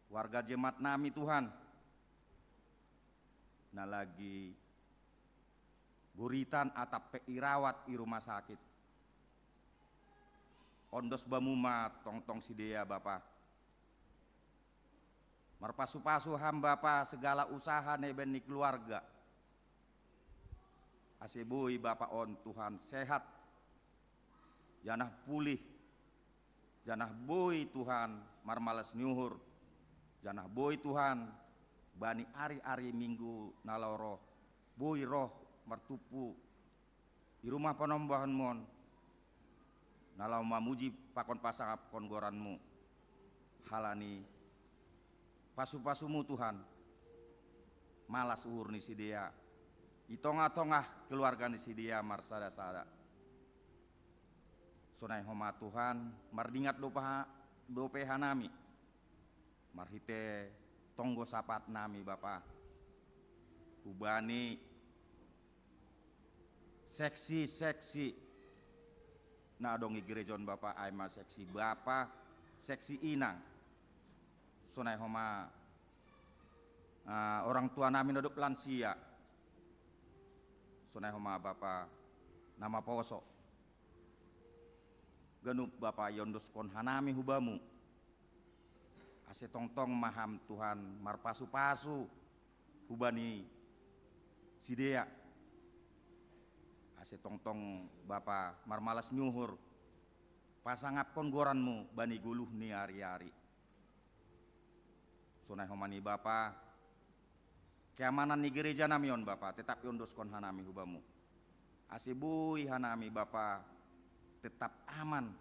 warga jemaat nami Tuhan, na lagi guritan atap pe irawat i rumah sakit. Ondos Bamu ma tongtong sidea Bapa. Marpasu-pasu Ham Bapa segala usaha na ibaen ni keluarga, ase boi Bapa on Tuhan sehat, janah pulih, janah boi Tuhan marmalas ni uhur, janah boi Tuhan bani ari-ari minggu na laho roh, boi roh martumpu i rumah panombahanMu on, na laho mamuji pakon pasangapkon goranMu. Halani pasu-pasuMu Tuhan, malas uhur ni sidea, i tongah-tongah keluarga ni sidea marsada-sada. Sonai homa Tuhan, mardingat dope ha-, dope hanami, marhite tonggo sapat nami Bapa, hubani seksi-seksi na adong i gereja on Bapa, ai ma seksi bapa, seksi inang. Sonai homa, ah, orang tua nami na dob lansia. Sonai homa Bapa na maposo. Ganup Bapa iondoskon hanami hu Bamu. Ase tongtong ma Ham Tuhan marpasu-pasu hubani sidea. Ase tongtong Bapa marmalas ni uhur, pasangapkon goranMu bani goluh ni ari-ari. Sonai homa ni Bapa, keamanan ni gereja nami on Bapa, tetap iondoskon hanami hu Bamu. Ase boi hanami Bapa, tetap aman,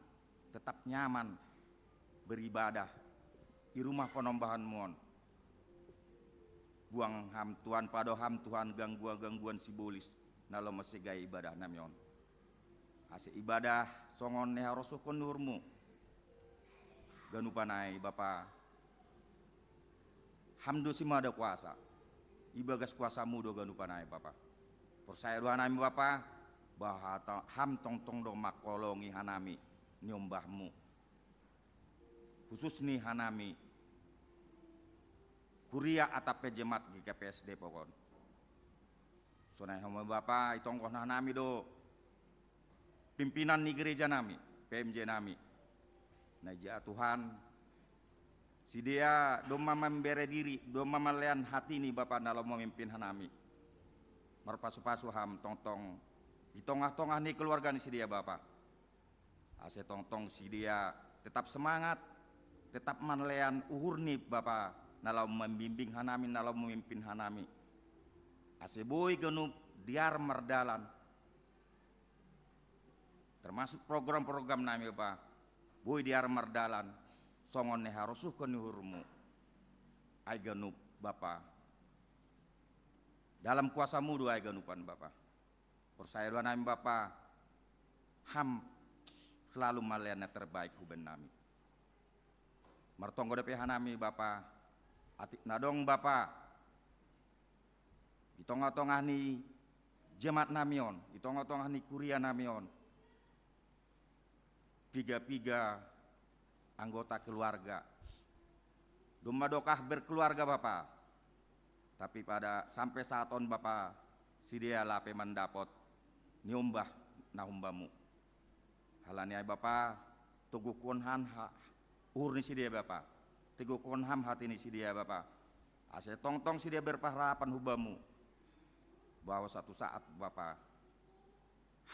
tetap nyaman beribadah i rumah panombahanMu on. Buang Ham Tuhan, pado Ham Tuhan gangguan-gangguan sibolis na laho mansegai ibadah nami on. Ase ibadah songon na iharosuhkon ni uhurMu. Ganupan ai Bapa, Ham do simada kuasa. Ibagas kuasaMu do ganupan ai Bapa. Porsaya do hanami Bapa, bahwa ta-, Ham tongtong do mangholongi hanami niombahMu. Khusus ni hanami kuria atap pe jemaat G K P S Depok on. Sonai homa Bapa, itonggohon hanami do pimpinan ni gereja nami, P M J nami. Na ija Tuhan, sidea domma mambere diri, domma manlean hatini Bapa na laho mamimpin hanami. Marpasu-pasu Ham tongtong i tongah-tongah ni keluarga ni sidea Bapa. Ase tongtong sidea tetap semangat, tetap manlean uhur ni Bapa na laho mambimbing hanami, na laho mamimpin hanami. Ase boi ganup dear mardalan, termasuk program-program nami Bapa, boi dear mardalan songon na iharosuhkon ni uhurMu. Ai ganup Bapa, dalam kuasaMu do ai ganupan Bapa. Porsaya do hanami Bapa, Ham selalu manlean na terbaik hubaen nami. Martonggo dope hanami Bapa, atik na adong Bapa i tongah-tongah ni jemaat nami on, i tongah-tongah ni kuria nami on, piga-piga anggota keluarga. Domma dokah berkeluarga Bapa, tapi pada sampe saat on Bapa, sidea lape mandapot niombah na humbamu. Halani ai Bapa, Teguhkon ham ha-, uhur ni sidea Bapa. Teguhkon ham hati ni sidea Bapa. Ase tongtong sidea berpaharapan hu Bamu, bahwa satu saat Bapa,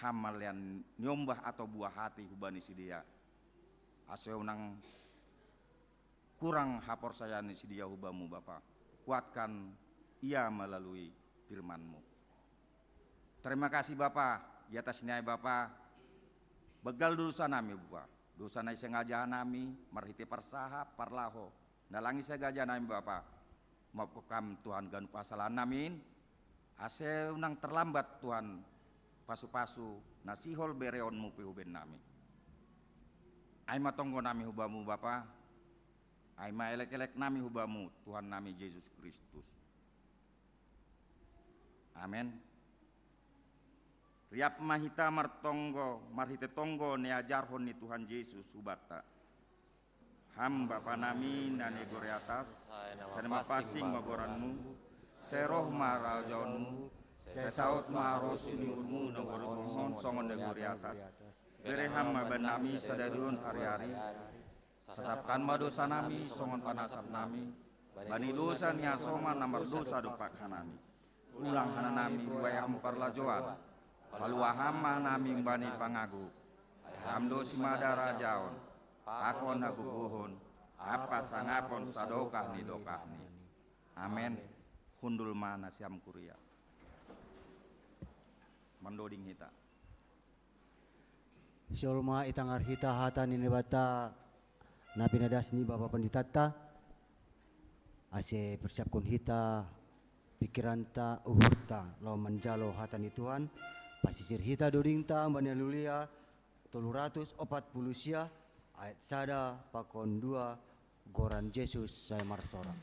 Ham malean niombah atau buah hati hubani sidea. Ase unang kurang haporsayaon ni sidea hu Bamu Bapa. Kuatkan ia melalui firman-Mu. Terima kasih Bapa, di atas ni ai Bapa, banggal dosa nami Bapa. Dosa na isengaja nami, marhite parsahap, parlaho, na lang isengaja nami Bapa. Maafkon ham Tuhan ganup hasalaan nami in, ase unang terlambat Tuhan pasu-pasu na sihol bereon-Mu pe huben nami. Ai ma tonggo nami hu Bamu Bapa, ai ma elek-elek nami hu Bamu Tuhan nami Jesus Kristus. Amen. Riap ma hita martonggo, marhite tonggo ni ajarhon ni Tuhan Jesus hubanta. Ham Bapa nami na ni gori atas, sai na mapansing ma goran-Mu, sai roh ma harajaon-Mu, sai saut ma harosuh ni uhur-Mu na gori tonga on songon na gori atas. Bere Ham ma bannami sadari on ari-ari. Sasapkon ma dosa nami songon panasap nami bani dosa ni hasoman na mardosa dompak hanami. Ulang hanami buei Ham parlajouan. Palua Ham ma hanami humbani pangago. Ai Ham do simada harajaon, pakon, hagogohon, ampa sangapon sadokah ni dokahni. Amen. Hundul ma nasiam kuria. Mandoding hita. Sihol ma itangar hita hata ni Naibata na pinadas ni Bapa Panditanta, ase persiapkon hita pikiranta, uhurta laho manjalo hata ni Tuhan. Pasisir hita dodingta mambani Haleluya tolu ratus opat pulu sia, ayat sada pakon dua, Goran Jesus sai marsorak.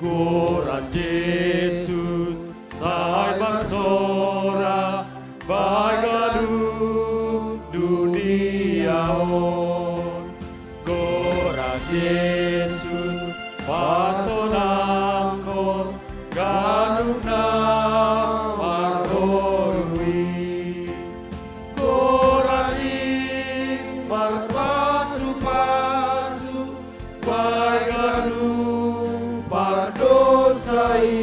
Goran Jesus sai marsorak bahen ganup dunia on. Goran Jesus pasonangkon ganup na marboru i. Goran i marpasu-pasu bahen ganup pardosa i.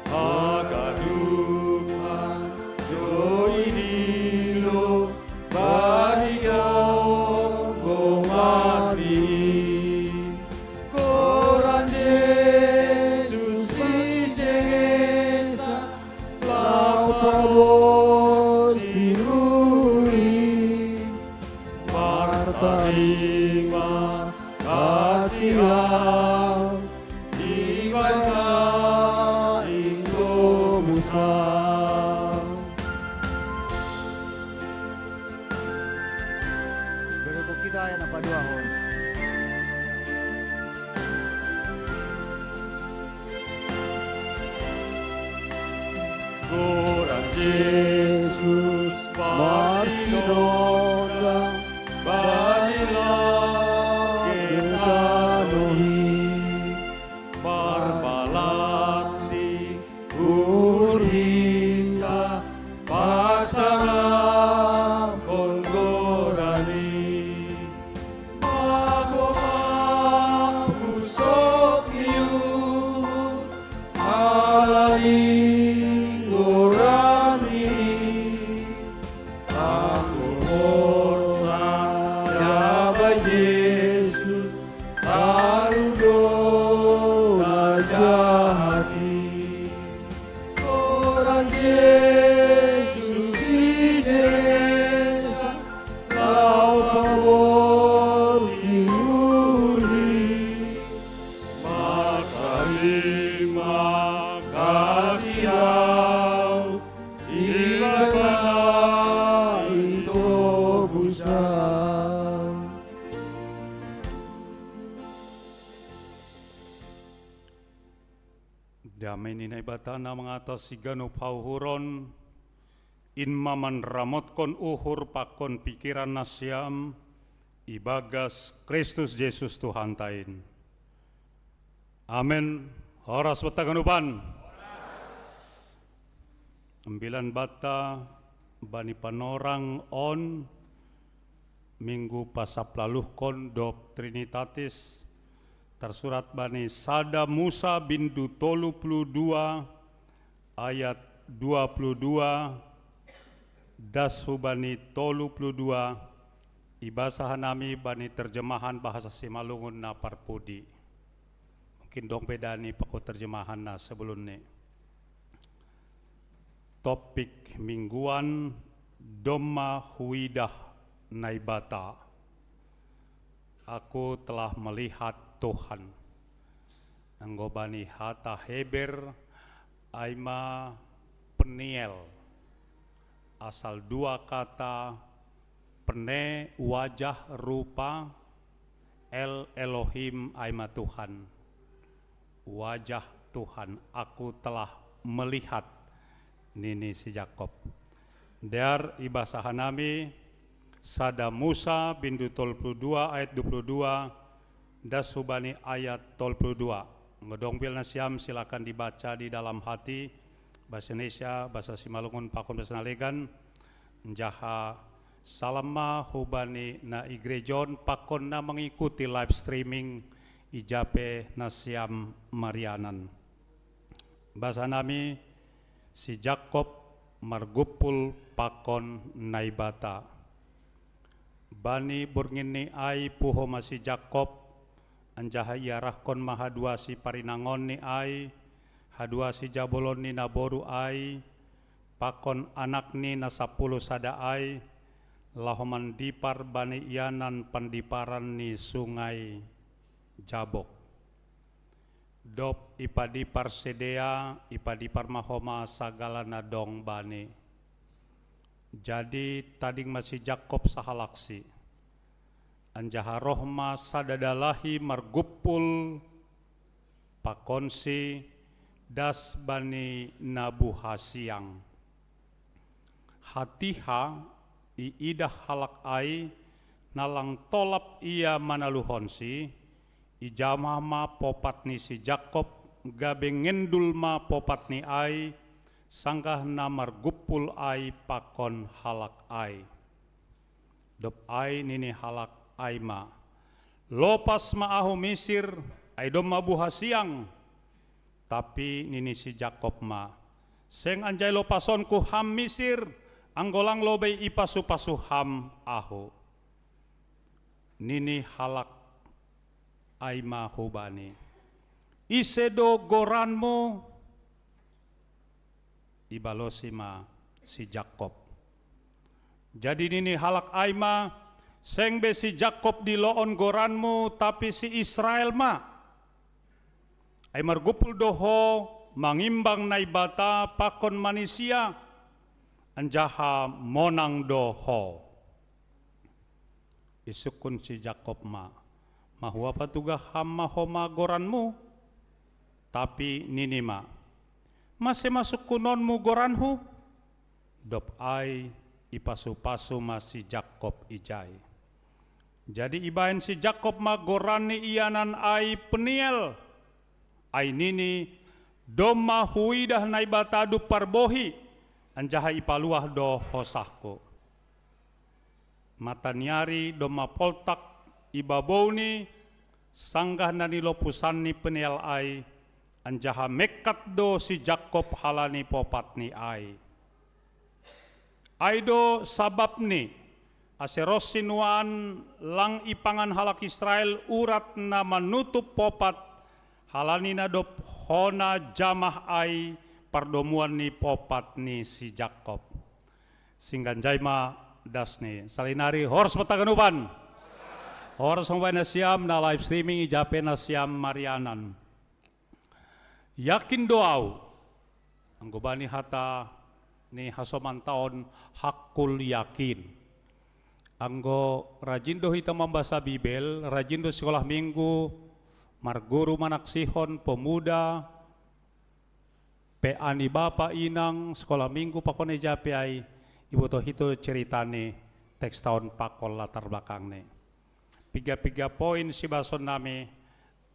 Haganupan do idilo bani gomgoman ni i. Goran Jesus ijengesan laho paboa uhur i. Martali ma kasi Ham, dibahen na ingkobus Ham. Berukuk kita ayat na paduahon. Goran Jesus marsinondang bani langit tano i. Marbalas di uhur hita pasangapkon goran i. Mago ma pusok ni uhur ala ni goran i. Anggo porsaya bahen Jesus, tanu do na jahat i. Goran Jesus ijengesan laho paboa uhur i. Martali ma kasi Ham, dibahen na ingkobus Ham. Dame ni Naibata na mangatasi ganup hauhuron, in ma manramotkon uhur pakon pikiran nasiam ibagas Kristus Jesus Tuhanta in. Amen. Horas betagan uban. Ambilan banta bani panorang on, Minggu pasaplaluhkon dob Trinitatis, tarsurat bani sada Musa bindu tolu puluh dua ayat dua puluh dua das hubani tolu puluh dua. Ibasa hanami bani terjemahan bahasa Simalungun na parpudi. Mungkin dong pe dani pako terjemahan na sebelum ni. Topik mingguan: Domma huidah Naibata. Aku telah melihat Tuhan. Anggo bani hata Heber ai ma Peniel, asal dua kata pene, wajah, rupa, El Elohim ai ma Tuhan. Wajah Tuhan aku telah melihat, nini si Jakob. Dear ibasa hanami sada Musa bindu tolu puluh dua ayat dua puluh dua das hubani ayat tolu puluh dua. Anggo dong pe nasiam silakan dibaca di dalam hati, bahasa Indonesia, bahasa Simalungun pakon bahasa Nalegan. Anjaha salam ma hubani na i gereja on pakon na mangikuti live streaming i ja pe nasiam marianan. Basa nami: Si Jakob margumpul pakon Naibata. Bani bornginni ai puho ma si Jakob, anjaha iarahkon ma haduasi parinangonni ai, haduasi jabolonni naboru ai, pakon anakni na sapuluh sada ai, laho mandipar bani ianan pandiparan ni sungai Jabok. Dob ipadipar sidea, ipadipar ma homa sagala na dong bani. Jadi tading ma si Jakob sahalaksi. Anjaha roh ma sada dalahi margumpul pakonsi das bani na buhasiang. Hatiha iidah halak ai, na lang tolap ia manaluhonsi, ijamah ma popat ni si Jakob, gabe ngendul ma popat ni ai, sanggah na margumpul ai pakon halak ai. Dob ai nini halak ai ma: Lopas ma ahu Misir, ai domma buhasiang. Tapi nini si Jakob ma: Seng anjai lopasonku ham Misir, anggo lang lobei ipasupasu ham ahu. Nini halak ai ma hubani: Ise do goranmu? Ibalosi ma si Jakob. Jadi nini halak ai ma: Seng be si Jakob diloon goranmu, tapi si Israel ma. Ai margumpul do ho mangimbang Naibata pakon manisia, anjaha monang do ho. Isungkun si Jakob ma: Mahua patugah ham ma homa goranmu? Tapi nini ma: Mase ma sungkunonmu goranhu? Dob ai ipasupasu ma si Jakob ijai. Jadi ibahen si Jakob ma goran ni ianan ai Peniel. Ai nini: Domma huidah Naibata dumparbohi, anjaha ipaluah do hosahku. Mataniari domma poltak i babouni, sanggah na nilopusanni Peniel ai, anjaha mengkat do si Jakob halani popatni ai. Ai do sabapni, ase ronsi nuan lang ipangan halak Israel urat na manutup popat, halani na dob hona jamah ai pardomuan ni popat ni si Jakob. Singganjai ma dasni. Salinari horas ma taganupan. Horas ma baen nasiam na live streaming i ja pe nasiam marianan. Yakin do ahu. Anggo bani hata ni hasomanta on, hakul yakin. Anggo rajin do hita mambasa Bibel, rajin do sikolah minggu, marguru manaksihon, pemuda, P A ni bapa inang, sikolah minggu pakon i ja pe ai, Ibotoh hito ceritani, teks taon pakon latar belakangni. Piga-piga poin sibason nami,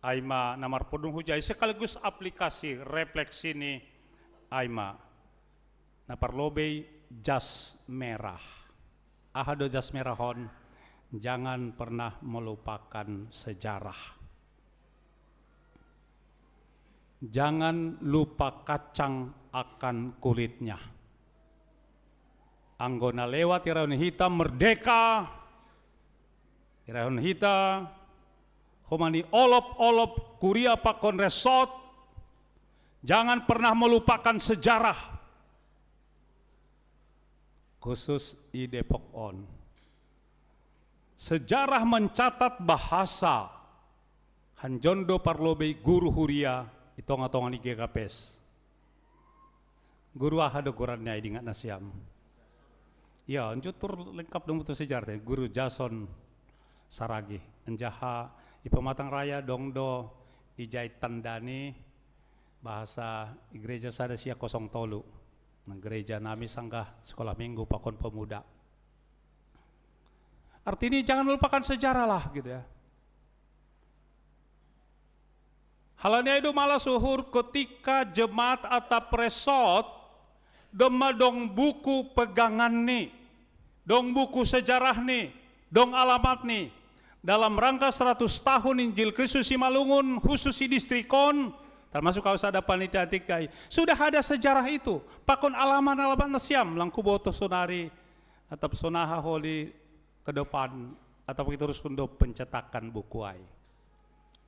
ai ma na marpundu hujai sekaligus aplikasi refleksini, ai ma na parlobei jas merah. Aha do jas merah on? Jangan pernah melupakan sejarah. Jangan lupa kacang akan kulitnya. Anggo na lewat irahon hita merdeka, irahon hita homani olop-olop kuria pakon resort, jangan pernah melupakan sejarah. Khusus i Depok on. Sejarah mencatat bahasa hanjondo parlobei guru huria i tonga-tonga ni G K P S. Guru aha do goranna i, dingat nasiam? Ia, unjutur lengkap dong butuh sejarah, guru Jason Saragi. Enjaha i Pematang Raya dong do ijai tandani bahasa i gereja sada sia kosong tolu. Nah, gereja nami sanggah sekolah minggu pakon pemuda. Artinya jangan melupakan sejarah lah gitu ya. Halani ai do malas uhur ketika jemaat atap resort, doma dong buku peganganni, dong buku sejarahni, dong alamatni. Dalam rangka seratus tahun Injil Kristus Simalungun, khusus i distrik on, termasuk au sada panitia tingki i, sudah ada sejarah itu, pakon alamat-alamat nasiam, lang hubotoh sonari, atap sonaha holi ke depan, atap huterus hundo pencetakan buku ai.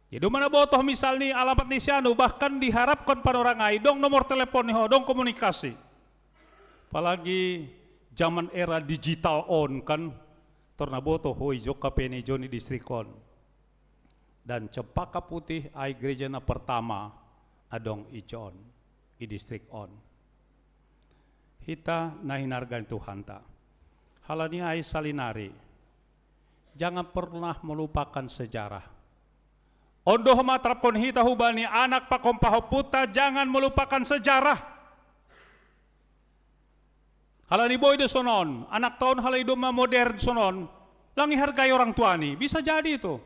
Jadi doma na botoh misalni alamat ni si anu, bahkan diharapkan panorang ai dong nomor telepon ni ho, dong komunikasi. Apalagi zaman era digital on kan, tor na botoh ho i jo K P ni jo ni distrik on. Dan Cempaka Putih ai gereja na pertama adong i jo on, i distrik on. Hita na hinarga ni Tuhanta. Halani ai salinari, jangan pernah melupakan sejarah. On do ho ma terapkon hita hubani anak pakon pahompunta, jangan melupakan sejarah. Halani boi do sonon, anak taon halai doma modern sonon, lang ihargai orang tuani, bisa jadi itu.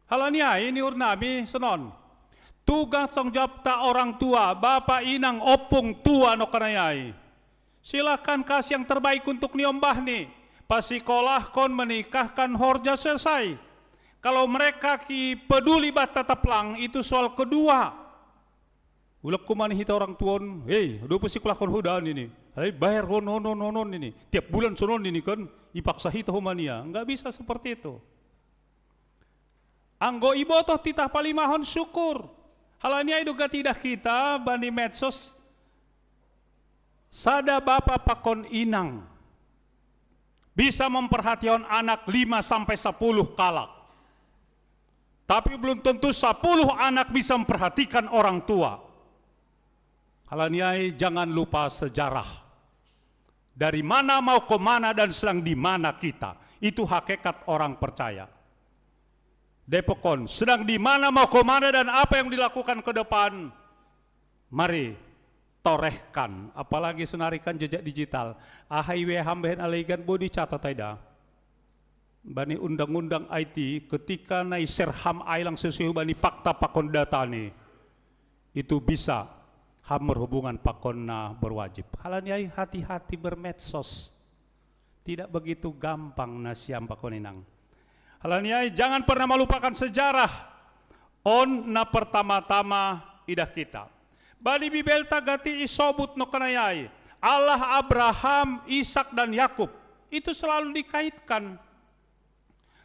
Halani ai nihur nami sonon, tugas tanggung jawabta orang tua, bapa, inang, ompung, tua nongkanai ai. Silakan kasih yang terbaik untuk niombahni, pasikolahkon, menikahkan, horja, selesai. Kalau mereka ki peduli bah tatap lang, itu soal kedua. Ulak kuman hita orang tuon, hei, dope sikolahkon ho da nini. Hei, bayar on, on, on, on, on nini. Tiap bulan sonon nini kan, ipaksa hita ho mania. Enggak bisa seperti itu. Anggo ibotoh titah palimahon syukur. Halani ai do gati idah hita bani medsos. Sada bapa pakon inang bisa memperhatikan anak lima sampai sepuluh kalak. Tapi belum tentu sepuluh anak bisa memperhatikan orang tua. Halani ai jangan lupa sejarah. Dari mana mau ke mana dan sedang di mana kita. Itu hakikat orang percaya. Depok on, sedang di mana mau ke mana dan apa yang dilakukan ke depan. Mari torehkan, apalagi sonari kan jejak digital. Aha i W A-ham bahen alegan boi dicatat ai da. Bani undang-undang I T, ketika na i-share ham ai lang sesuai bani fakta pakon datani, itu bisa ham berhubungan pakon na berwajib. Halani ai hati-hati bermedsos. Tidak begitu gampang nasiam pakon inang. Halani ai jangan pernah melupakan sejarah. On na pertama-tama idah hita. Bani Bibelta gati isobut nongkanai ai, Allah Abraham, Ishak, dan Yakub. Itu selalu dikaitkan.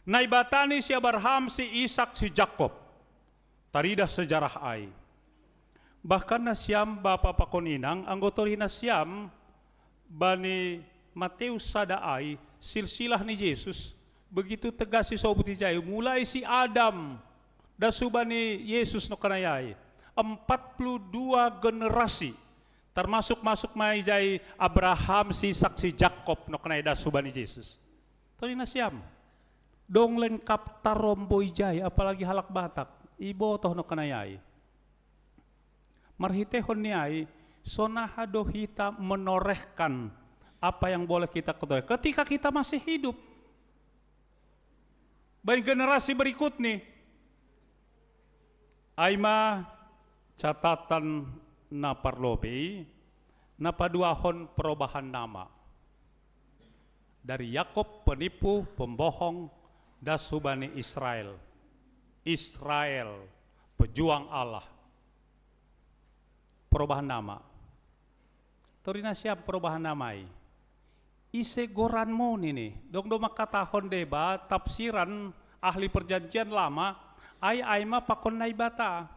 Naibata ni si Abraham, si Ishak, si Jakob. Taridah sejarah ai. Bahkan nasiam bapa pakon inang, anggo tori nasiam bani Mateus sada ai, silsilah ni Jesus, begitu tegas isobut ijai, mulai si Adam, das hubani Jesus nongkanai ai. Empat puluh dua generasi, termasuk masuk ma ijai Abraham, si Ishak, si Jakob nongkanai das hubani Jesus. Tori nasiam, dong lengkap tarombo ijai, apalagi halak Batak, ibotoh nongkanai ai. Marhitehon ni ai, sonaha do hita menorehkan Apa yang boleh kita ketahui? Ketika kita masih hidup, bagi generasi berikut nih, ai ma catatan na parlobei, na paduahon perubahan nama. Dari Yakub penipu, pembohong, das hubani Israel. Israel, pejuang Allah. Perubahan nama. Tori nasiam perubahan nama i. Ise goranmu nini. Dong do mangkatahon deba tafsiran ahli perjanjian lama, ai, ai ma pakon Naibata.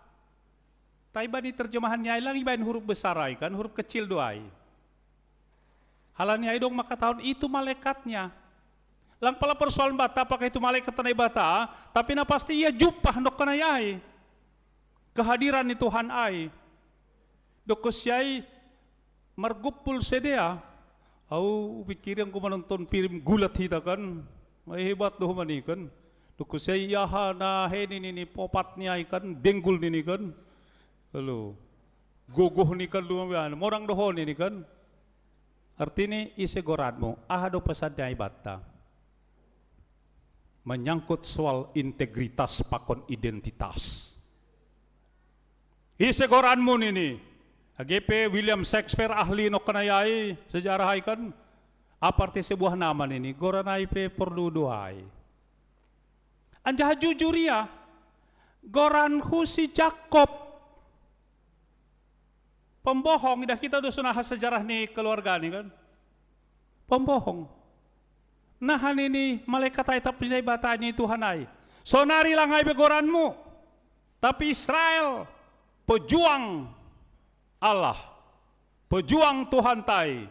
Tapi bani terjemahan ni ai lang ibaen huruf besar ai kan, huruf kecil do ai. Halani ai dong mangkatahon itu malaikatnya. Lang pala persoalan bata apakah itu malaikat Naibata, tapi na pasti ia jumpah nongkan ai. Kehadiran ni Tuhan ai. Dokkon si ai margumpul sidea. Au pikir anggo manonton film gulat hita kan. Ai hebat do homa ni kan. Dokkon si ai aha na he nini ni popat ni ai kan, benggul nini kan. Lalu gogoh ni kan dua morang do ho nini kan. Artini ise goranmu, aha do pesan ni ai banta? Menyangkut soal integritas pakon identitas. Ise goranmu nini. Age pe William Shakespeare ahli nongkan ai, sejarah ai kan. Apa arti sebuah nama nini, goran ai pe porlu do ai. Anjaha jujur ia, goranku si Jakob. Pembohong, idah kita do sonari sejarah ni keluarga ni kan. Pembohong. Naha nini malaikat ai tapi Naibata ni Tuhan ai. Sonari lang ai be goranmu. Tapi Israel, pejuang Allah, pejuang Tuhanta i.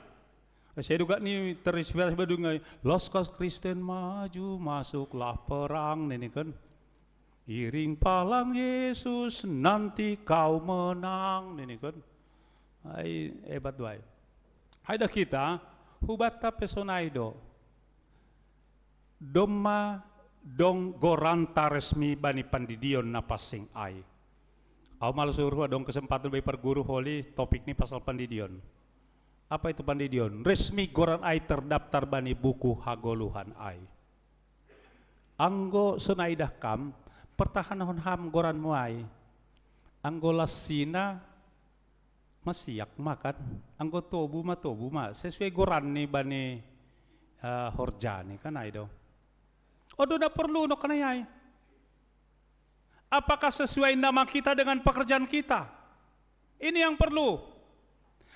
Sai do gok ni terinspirasi badung ai. Laskar Kristen maju, masuklah perang nini kan. Iring palang Yesus, nanti kau menang nini kan. Ai hebat do ai. Ai idah kita, hubanta pe sonai do. Domma dong goranta resmi bani pandidion na pansing ai. Au malo suruh adong kesempatan bagi parguru holi topik ni pasal pandidion. Apa itu pandidion? Resmi goran ai terdaftar bani buku hagoluhan ai. Anggo sonai idah kam, pertahanhon ham goranmu ai. Anggo lansina masiak ma kan, anggo tobu ma tobu ma, sesuai goran ni bani uh, horja ni kan ai do. Odo na porlu nongkan ai. Apakah sesuai nama kita dengan pekerjaan kita? Ini yang perlu.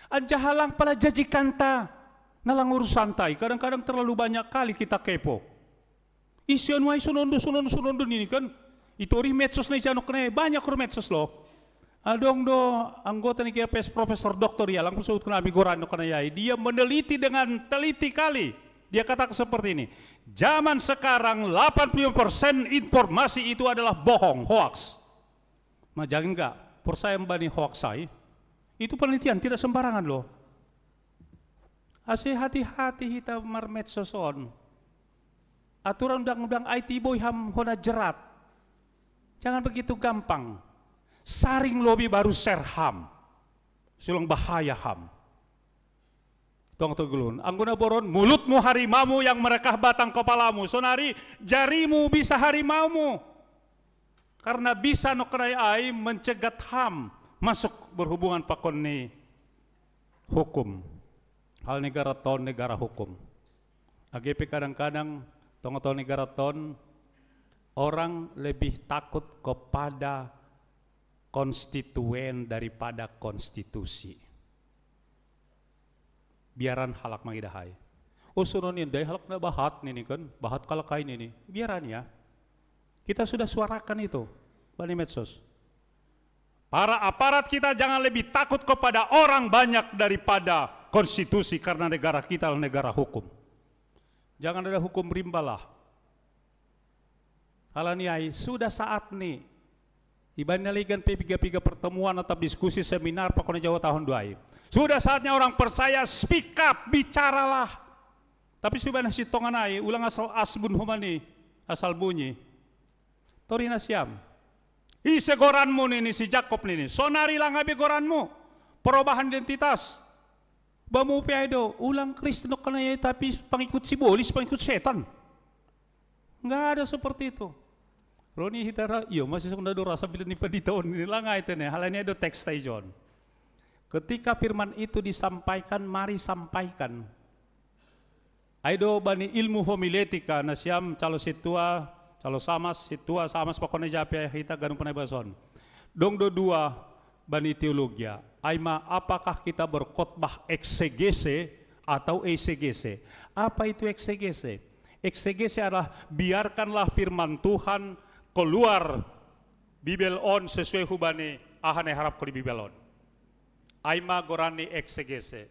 Anjaha lang pala jajikanta na lang urusanta i, kadang-kadang terlalu banyak kali kita kepo. Ise nuai sonondo sonondo sonondo nini kan. Itori medsos na ijano kene banyak ro medsos lo. Adong do anggota ni G P S profesor doktor ia lang sebut kena ami goran no kena yai. Dia meneliti dengan teliti kali. Dia katakan seperti ini. Zaman sekarang delapan puluh lima persen informasi itu adalah bohong, hoax. Majangin gak? Percaya mbani hoax sai. Itu penelitian tidak sembarangan loh. Ase hati-hati hita marmedsos on. Aturan undang-undang I T boi ham hona jerat. Jangan begitu gampang. Saring lobi baru share ham. Sulang bahaya ham. Tong togulun. Angguna boron, mulutmu harimaumu yang merekah batang kepalamu. Sonari jarimu bisa harimaumu. Karena bisa nokkenai ai mencegat ham masuk berhubungan pakon ni hukum. Hal negara ton negara hukum. Age pe kadang-kadang tongo-tongo negara ton orang lebih takut kepada konstituen daripada konstitusi. Biaran halak mangidah ai. Oh sonon nian dai halak na bahat nini kan, bahat kalak ai nini. Biaran ya. Kita sudah suarakan itu bani medsos. Para aparat kita jangan lebih takut kepada orang banyak daripada konstitusi karena negara kita adalah negara hukum. Jangan ada hukum rimba lah. Halani ai, sudah saat ni. Ibaen na legan pe piga-piga pertemuan atau diskusi seminar pakon jawa tahun dua ai. Sudah saatnya orang percaya speak up, bicaralah. Tapi sudah na sitongan ai, ulang asal asbun humani, asal bunyi. Tori nasiam. Ise goranmu nini si Jakob nini. Sonari lang abe goranmu. Perubahan identitas. Bamu pe ai do, ulang Kristen no kena ya, tapi pangikut si bolis, pangikut setan. Nggak ada seperti itu. Roni hitara, iyo, masih song dado rasa bila ni pandita on ini langai tene, halai ni do teks tai John. Ketika firman itu disampaikan, mari sampaikan. Ai do bani ilmu homiletika na siam calo situa, calo samas, situa samas pakone jape hita ganu panai bason. Dong do dua bani teologia. Ai ma, apakah kita berkhotbah eksegese atau eisegese? Apa itu eksegese? Eksegese adalah biarkanlah firman Tuhan keluar Bibel on sesuai hubani aha na iharapkon di Bibel on. Ai ma goran ni eksegese,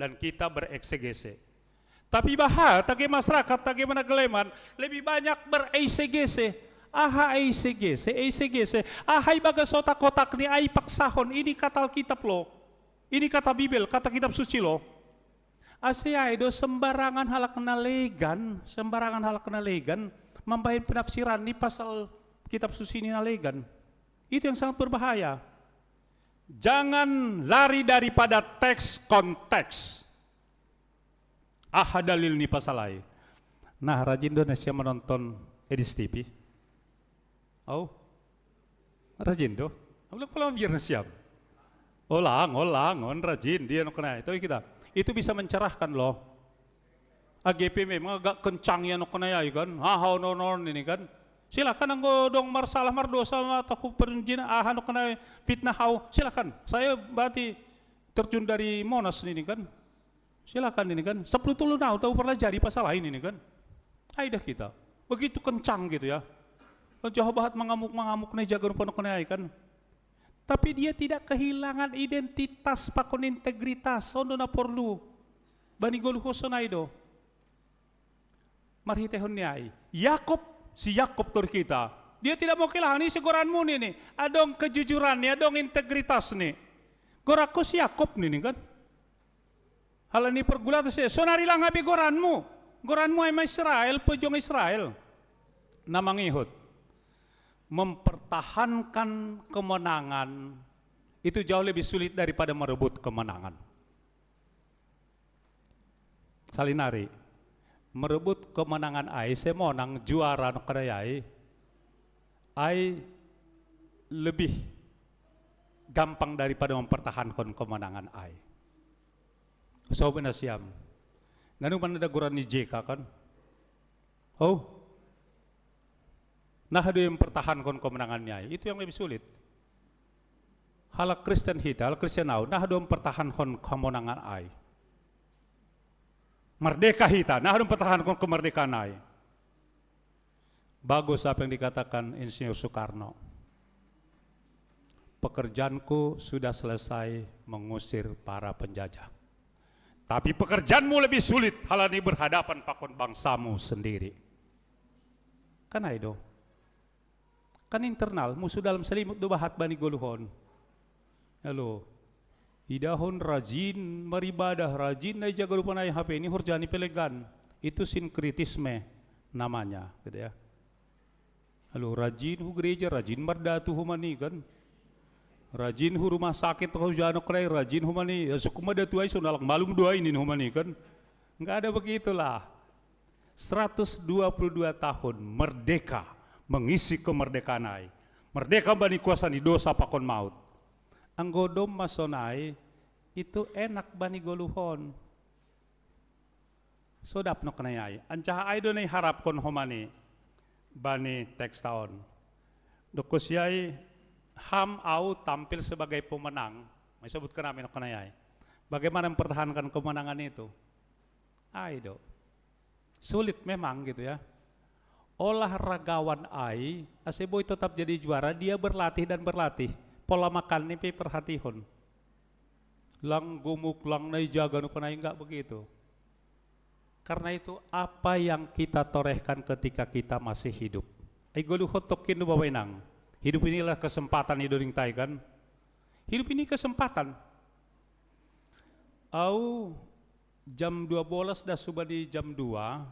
dan kita bereksegese. Tapi baha, tage masyarakat, tage manageleman, lebih banyak bereisegese. Aha eisegese, eisegese. Aha ibagas otak-otak ni ai paksahon, ini kata Alkitab lo. Ini kata Bibel, kata kitab suci lo. Ase ai do sembarangan halak na legan, sembarangan halak na legan, mambahen penafsiran ni pasal kitab suci ni na legan. Itu yang sangat berbahaya. Jangan lari daripada teks konteks. Aha dalil ni pasal ai? Nah, rajin do na siam manonton Edis T V. Au? Rajin do. Ulang pola biar na siam. Olang, olang, on rajin dia no kenai. Tahu kita. Itu bisa mencerahkan loh. A G P memang agak kencang ya no kenai ai kan. Aha, on, on, on ini kan. Silakan anggo dong marsalah mardosa atau perjin aha no kenai fitnah hau. Silakan. Saya berarti terjun dari Monas ini kan. Silakan ini kan. Sepuluh tolu tahun tahu pelajari pasal lain ini kan. Ai dah kita. Begitu kencang gitu ya. Jaha bahat mangamuk-mangamuk ne jaga rupa no kenai ai kan. Tapi dia tidak kehilangan identitas pakon integritas. On do na porlu. Bani goluhon sonai do. Marhitehon ni ai. Yakob, si Yakob tor kita. Dia tidak mau kehilangan isi goranmu nini. Adong kejujuran ni, adong integritas ni. Goranku si Yakob nini kan. Halani pergulatan si, sonari lang abi goranmu. Goranmu ai ma Israel, pejong Israel. Na mangihut. Mempertahankan kemenangan itu jauh lebih sulit daripada merebut kemenangan. Salinari, merebut kemenangan ai, semonang juara no kadai ai, ai lebih gampang daripada mempertahankan kemenangan ai. Sob na siam. Nganu mana ada goran ni J K kan? Oh. Nah, do mempertahankan kemenangan ni ai. Itu yang lebih sulit. Halak Kristen hita, halak Kristen au, nah do mempertahankan kemenangan ai. Merdeka hita, nah do mempertahankan kemerdekaan ai. Bagus apa yang dikatakan Insinyur Soekarno. Pekerjaanku sudah selesai mengusir para penjajah. Tapi pekerjaanmu lebih sulit halani berhadapan pakon bangsamu sendiri. Kan ai do. Kan internal, musuh dalam selimut do bahat bani goluhon. Halo. Idahon rajin maribadah, rajin na ijaga rupa na i H P ni horja ni pelegan. Itu sinkretisme namanya, gitu ya. Halo, rajin hu gereja, rajin mardatu homa ni kan. Rajin hu rumah sakit, ho janok rai, rajin homa ni. Ya, suku madatu ai so nalak malum do ai nin homa ni kan. Nggak ada begitulah. Seratus dua puluh dua tahun merdeka, mengisi kemerdekaan ai. Merdeka bani kuasa ni dosa pakon maut. Anggo domma sonai, itu enak bani goluhon. Sodap no kenai ai. Ancaha ai do na iharapkon homa ni bani teksta on. Dokko si ai, ham au tampil sebagai pemenang. Mai sebutkan ami no kenai ai. Bagaimana mempertahankan kemenangan itu? Ai do. Sulit memang gitu ya. Olahragawan ai, ase boi tetap jadi juara, dia berlatih dan berlatih. Pola makan ni pe perhatihon. Lang gumuk, lang na ijaga no penai, enggak begitu. Karena itu, apa yang kita torehkan ketika kita masih hidup? Ai goluhon tokkin do babainang. Hidup inilah kesempatan i do ning tai kan. Hidup ini kesempatan. Au jam dua belas dah suba di jam dua,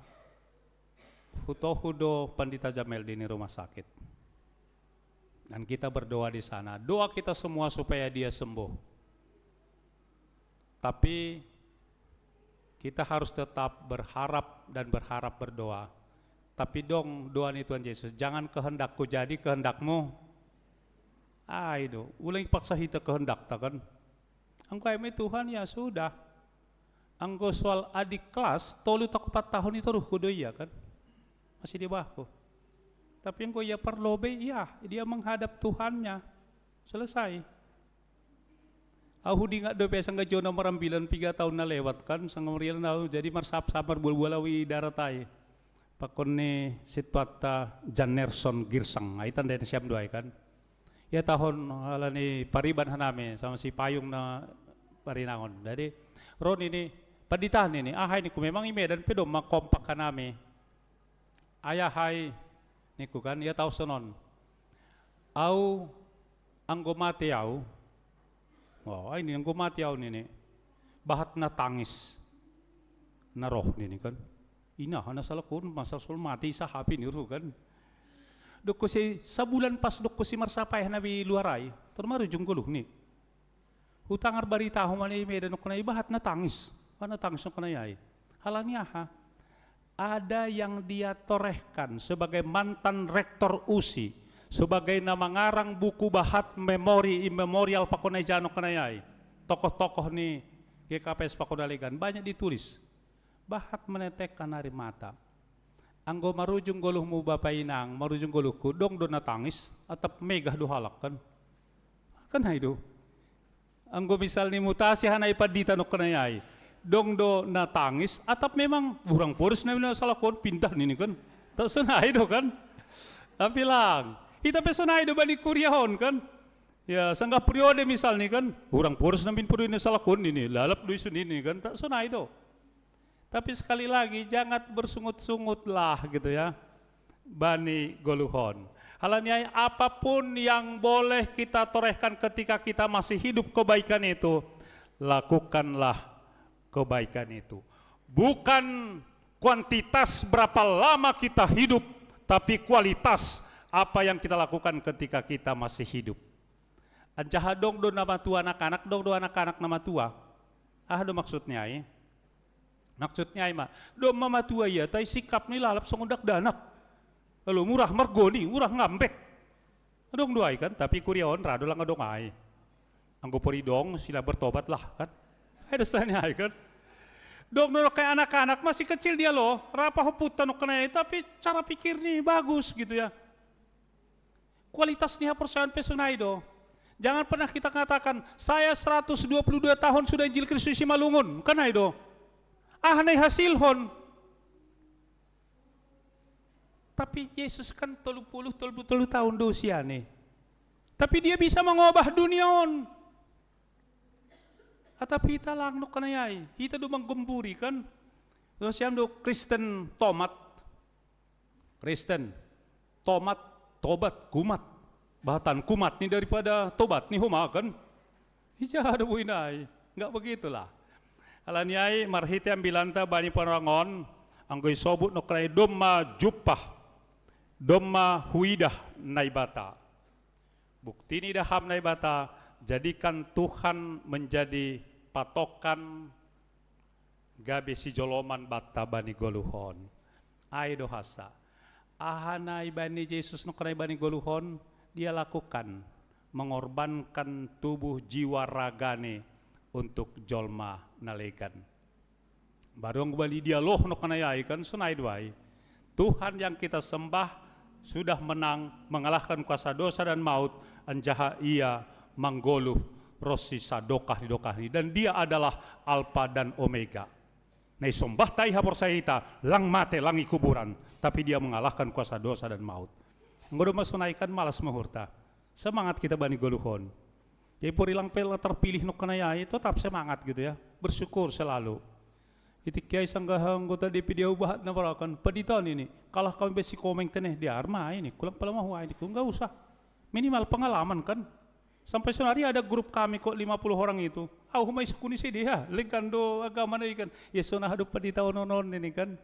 hutohu do Pandita Jamel di ni rumah sakit. Dan kita berdoa di sana. Doa kita semua supaya dia sembuh. Tapi Kita harus tetap berharap dan berharap berdoa. Tapi dong doa ni Tuhan Yesus, jangan kehendakku jadi, kehendakmu. Ai do, ulang paksa hita kehendak ta kan. Anggo ai me Tuhan ya sudah. Anggo soal adik kelas, tolu tako pat tahun itu ruh kudo iya kan. Masih di bawahku. Tapi anggo ia parlobe, iya, dia menghadap Tuhannya. Selesai. Au hudingat dope sangga jona marambilan piga tahun na lewat kan, sangga marambilan au jadi marsap-sap marbual-bual au i darat ai. Pakon ni situatta Jan Nerson Girsang, ai tanda ni siam do ai kan. Ia tahun alani pariban hanami sama si payung na parinangon. Jadi ro nini, pandita nini, aha i ningku, memang i Medan pe domma kompak hanami. Ai aha i ningku kan, ia tahu sonon. Au anggo mate au. Oh, ai nini anggo mate au nini. Bahat na tangis. Na roh nini kan. Ina hana salah kon masa sol mate isa hapi ni ru kan. Dokko si sabulan pas dokko si marsapah na bi luar ai. Tor marujung goluh ni. Hutangar barita ho mani Medan nongkon ai bahat na tangis. Bahat na tangis nongkon ai. Halani aha? Ada yang dia torehkan sebagai mantan rektor usi, sebagai na mangarang buku bahat memori, memorial pakon ai ja nongkon ai. Tokoh-tokoh ni G K P S pakon na legan banyak ditulis. Bahat menetekkan air mata. Anggo marujung goluhmu bapa inang, marujung goluhku, dong do na tangis, atap megah do halak kan. Kan ai do. Anggo misal ni mutasi hanai pandita nongkon ai. Dong do na tangis, atap memang urang poris na mina salakon pindah nini kan. Tak sonai do kan. Tapi lang, hita pe sonai do bani kuria on kan. Ya, sanggah periode misal ni kan, urang poris na min periode na salakon nini, lalap do isu nini kan, tak sonai do. Tapi sekali lagi, jangan bersungut-sungutlah gitu ya, bani goluhon. Halani ai apapun yang boleh kita torehkan ketika kita masih hidup kebaikan itu, lakukanlah kebaikan itu. Bukan kuantitas berapa lama kita hidup, tapi kualitas apa yang kita lakukan ketika kita masih hidup. Anjaha dong do na matua anak-anak, dong do anak-anak na matua. Aha do maksudnya ai? Maksudnya ai ma, domma matua ia, tai sikap ni lalap songon dakdanak. Lalu murah margoni, murah ngambek. Adong do ai kan, tapi kuria on ra do lang adong ai. Anggo pori dong, sila bertobat lah kan. Ai dosa ni ai kan. Dong do kayak anak-anak masih kecil dia loh, rapa hoputta nongkon ai, tapi cara pikir ni bagus gitu ya. Kualitas ni haporsayaon pe sonai do. Jangan pernah kita katakan, saya seratus dua puluh dua tahun sudah Injil Kristus Simalungun. Kan ai do. Ah, nai hasilhon. Tapi Yesus kan tolu puluh, tolu puluh tolu tahun do usianya. Tapi dia bisa mengubah dunia on. Atap hita lang nongkon ai. Hita do manggemburi kan. Terus siam do Kristen tomat. Kristen, tomat, tobat, kumat. Bahatan kumat ni daripada tobat ni homa kan? Ija ada boi nai. Enggak begitulah. Alani ai marhite ambilanta bani parangon, anggo isobut nongkon ai domma jumpah, domma huidah Naibata. Bukti ni daham Naibata, jadikan Tuhan menjadi patokan gabe sijoloman banta bani goluhon. Ai do hasa. Aha na ibani Jesus nongkon ai bani goluhon, dia lakukan, mengorbankan tubuh jiwa ragane untuk jolma na legan. Baru anggo bali dia loh nongkon ai ai kan sonai do ai. Tuhan yang kita sembah sudah menang mengalahkan kuasa dosa dan maut, anjaha ia manggoluh ronsi sadokah ni dokah ni, dan dia adalah Alfa dan Omega. Na isombah ta i haporsayaita, lang mate, lang i kuburan, tapi dia mengalahkan kuasa dosa dan maut. Anggo domma sonai kan malas ma uhurta. Semangat kita bani goluhon. Jadi pori lang pe terpilih nongkon ai ai, tetap semangat gitu ya. Bersyukur selalu. Itik kiai sanggah anggota D P D au bahat na barakan, pandita nini, kalah kami besi komeng tene, di arma ini, kulang pala mahu ini, ku enggak usah. Minimal pengalaman kan. Sampai sonari ada grup kami kok lima puluh orang itu. Au huma isukuni sidi ya, lengkan do agama na ikan. Ya sonah do pandita ononon ini kan.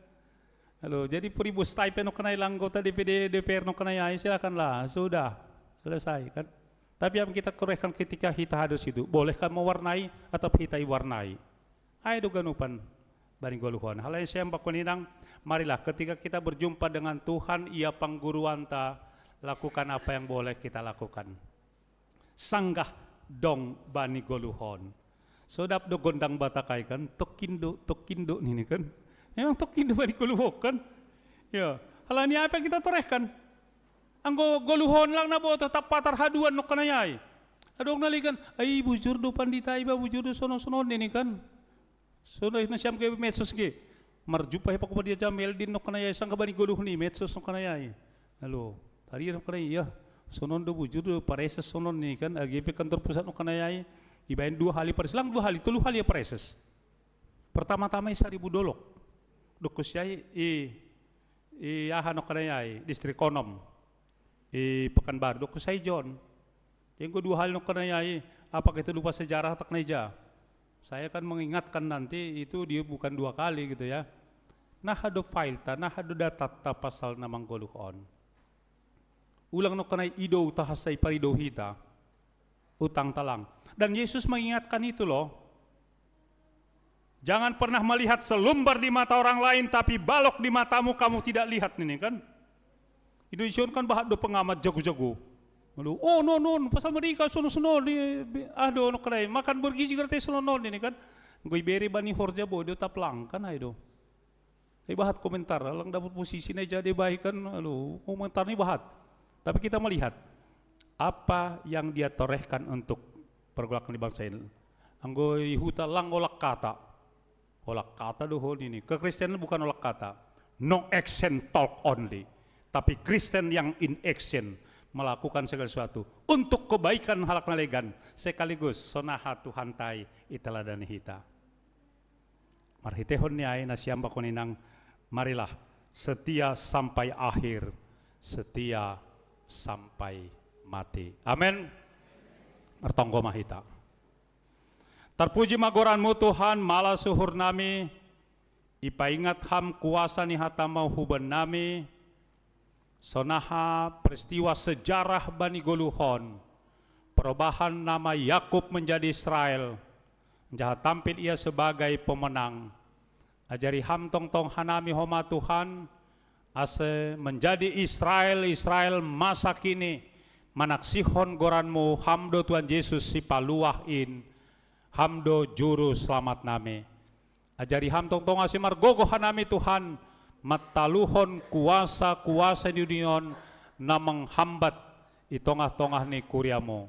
Halo, jadi pori bos tai pe nongkon ai lang anggota D P D, D P R nongkon ai ai, silakanlah, sudah, selesai kan. Tapi yang kita kurehkan ketika hita hadir situ, bolehkah mewarnai atau hita iwarnai? Ai do ganupan. Bani goluhon. Halai siam pakon inang, marilah ketika kita berjumpa dengan Tuhan, Ia pangguruanta, lakukan apa yang boleh kita lakukan. Sanggah dong bani goluhon. Sodap do gondang Batak ai kan, tokindo, tokindo nini kan. Memang tokindo bani goluhon kan. Ya, halani apa yang kita torehkan. Anggo goluhon lang na boto tap patar haduan nongkanai ai. Adong na ligan, ai bujur do pandita iba, bujur do sonon-sonon nini kan. Sudah na siam ke medsos ke. Marjumpa he pakupa dia jam L D nongkanai ai, sanggah bani goluh ni medsos nongkanai ai. Halo, tadi nongkanai iya. Sonon do bujur do pareses sonon ni kan, A G P kantor pusat nongkanai ai. Ibaen dua hali pareses, lang dua hali, tolu hali ya pareses. Pertama-tama i Saribu Dolok. Dokkon si ai i, i aha nongkanai ai, distrik onom. I Pekanbaru, dokkon si ai John. Anggo dua hali nongkanai ai, apakah itu lupa sejarah tak naija. Saya kan mengingatkan nanti itu dia bukan dua kali gitu ya. Nah, ada file ta, nah, ada data ta pasal na manggoluh on. Ulang nongkanai idou ta hasai paridou hita. Utang ta lang. Dan Yesus mengingatkan itu loh. Jangan pernah melihat selumbar di mata orang lain, tapi balok di matamu kamu tidak lihat ini kan. Indonesia kan bahat do pengamat jago-jago. Lalu, oh no no, pasal mereka sono sono di, ah do no kedai makan bergizi gratis sono no ini kan. Gue beri bani horja bodo tap lang kan ai do. Tapi bahat komentar, lang dapat posisi na jadi baik kan, aduh, komentar ini bahat. Tapi kita melihat apa yang dia torehkan untuk pergolakan di bangsa ini. Anggo i huta lang olak kata. Olak kata do ho nini. Kekristenan bukan olak kata. No action, talk only. Tapi Kristen yang in action, melakukan segala sesuatu untuk kebaikan halak na legan, sekaligus sonaha Tuhan ta i iteladani hita. Marhitehon ni ai na siam pakon inang, marilah setia sampai akhir, setia sampai mati. Amen. Martonggo ma hita. Tarpuji ma goranmu Tuhan, malas uhur nami, ipaingat Ham kuasa ni hatamu huban nami, sonaha peristiwa sejarah bani goluhon, perubahan nama Yakub menjadi Israel, jaha tampil ia sebagai pemenang. Ajari Ham tongtong hanami homa Tuhan, ase menjadi Israel, Israel masa kini, manaksihon goranmu, Ham do Tuhan Yesus sipaluah in, Ham do juru selamat nami. Ajari Ham tongtong ase margogoh hanami Tuhan, mantaluhon kuasa-kuasa ni dunia on na menghambat i tongah-tongah ni kuriamu.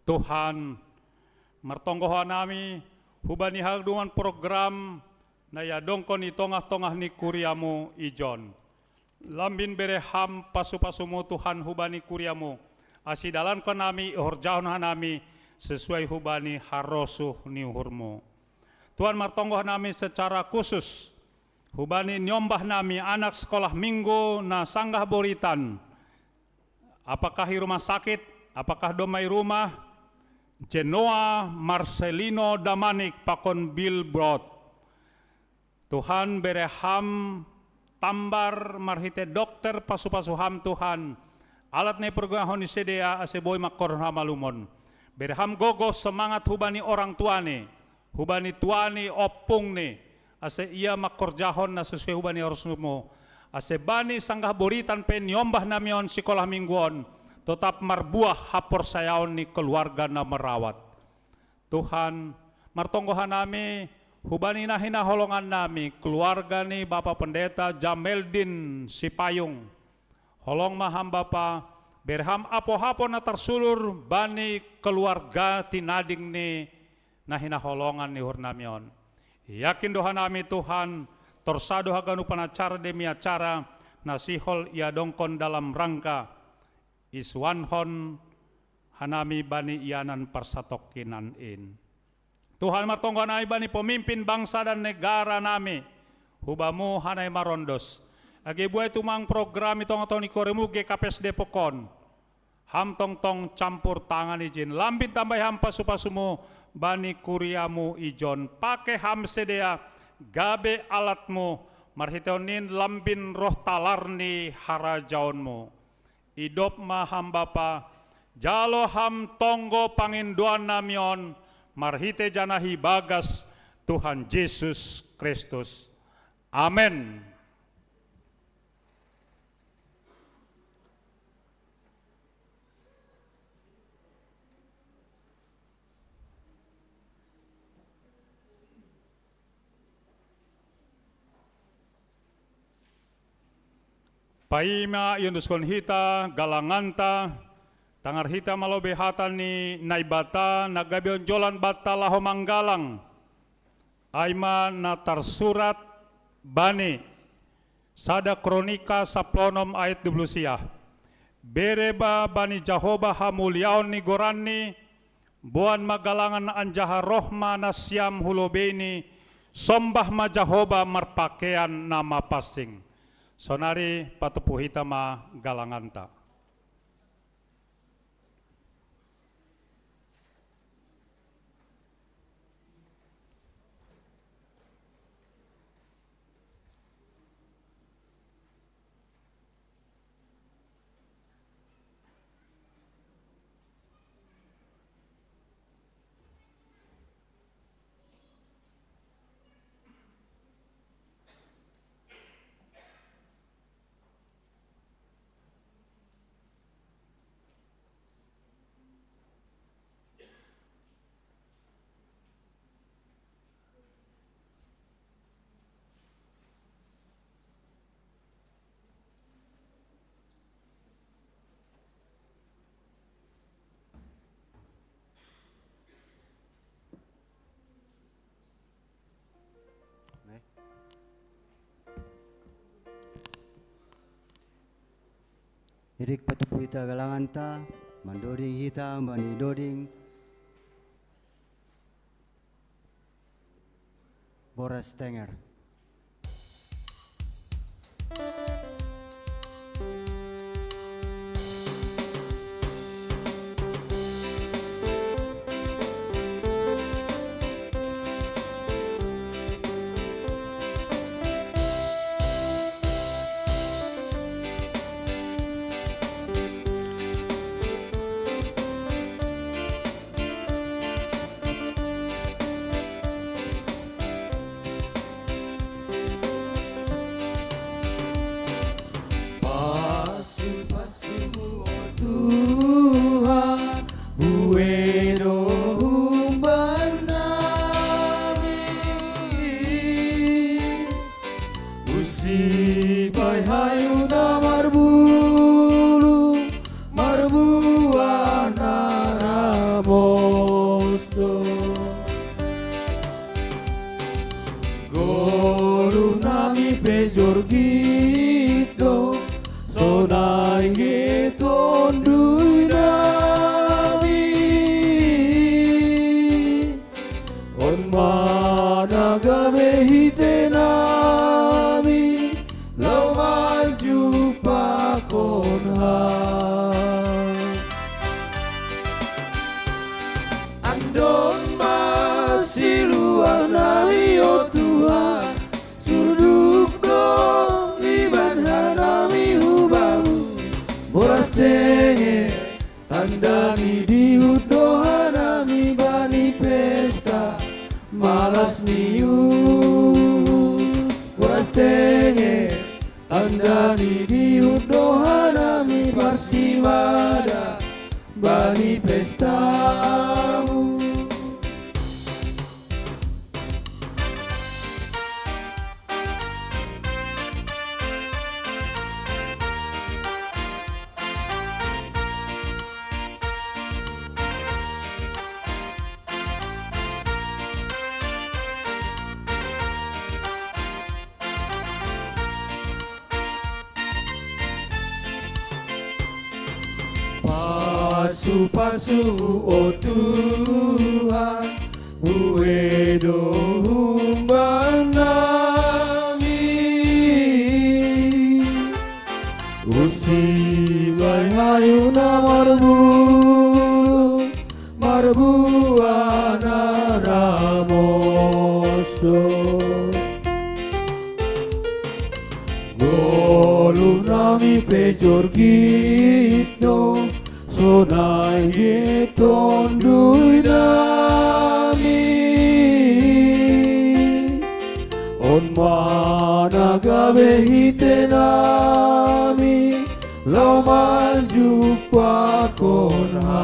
Tuhan, martonggo hanami hubani haduan program na iadongkon i tongah-tongah ni kuriamu ijon. Lambin bere Ham pasu-pasumu Tuhan hubani kuriamu, ase idalankon nami, ihorjahon hanami sesuai hubani harosuh ni uhurmu. Tuhan, martonggo hanami secara khusus hubani niombah nami anak sekolah minggu na sanggah boritan, apakah i rumah sakit, apakah domma i rumah, Genoa Marcelino Damanik pakon Bill Broad. Tuhan, bere Ham tambar marhite dokter pasu-pasu Ham Tuhan, alat na ipargogahon ni sidea ase boi mangkorhon hamalumon. Bere Ham gogoh semangat hubani orang tuani, hubani tuani ompungni, ase ia mangkorjahon na sesuai hubani arosmu, ase bani sanggah boritan pe niombah nami on sikolah minggu on, totap marbuah haporsayaon ni keluarga na merawat. Tuhan, martonggo hanami hubani na hinaholongan nami, keluarga ni Bapa Pendeta Jameldin Sipayung. Holong ma Ham Bapa, bere Ham apo-apo na tarsulur bani keluarga tinading ni na hinaholongan ni uhur nami on. Yakin do hanami Tuhan, torsa do haganupan acara demi acara na sihol iadongkon dalam rangka isuankon hanami bani ianan parsatongkinan in. Tuhan, martonggo hanami bani pemimpin bangsa dan negara nami, hu Bamu hanami marondos. Age buai tumang program i tongah-tongah ni kuriamu G K P S Depok on, Ham tongtong campur tangan ijin, lambin tambai Ham pasu-pasumu bani kuriamu ijon, pake Ham sidea gabe alatmu, marhitehon in lambin roh talar ni harajaonmu. Idop ma Ham Bapa, jalo Ham tonggo pangindoan nami on, marhite janah ibagas Tuhan Yesus Kristus. Amen. Paima iunduskon hita galanganta, tangar hita ma lobei hata ni Naibata na gabe onjolan banta laho manggalang, ai ma na tarsurat bani sada Kronika saplonom ayat dua puluh sia. Bere ma bani Jahowa hamuliaon ni goranni, boan ma galangan anjaha roh ma nasiam hu lobeini, sombah ma Jahowa marpakean na mapansing. Sonari patumpu hita ma galanganta. Jadi patumpu hita galanganta, mandoding hita bani doding boras tenger. Pasu-pasu-Mu, o Tuhan, buei do humbannami. Husipai hayu na marbulung, marbuah na ramos do. Ngolunami pe jorgit do, sonai nge tonduynami. On ma na gabe hitenami, laho manjumpahon Ham. Andon ma siluahnami, o Tuhan, surduk do ibahanami hu Bamu. Boras tenger, tanda ni dihut do hanami bani pesta malas ni uhum. Boras tenger, tanda ni dihut do hanami parsimadan bani pesta-Mu. Pasu-pasu-Mu, o Tuhan, buei do humbannami. Husipai hayu na marbulung, marbuah na ramos do. Ngolunami pe jorgit do, sonai nge tonduynami. Mana gabe hite nami lao manjumpakon ha.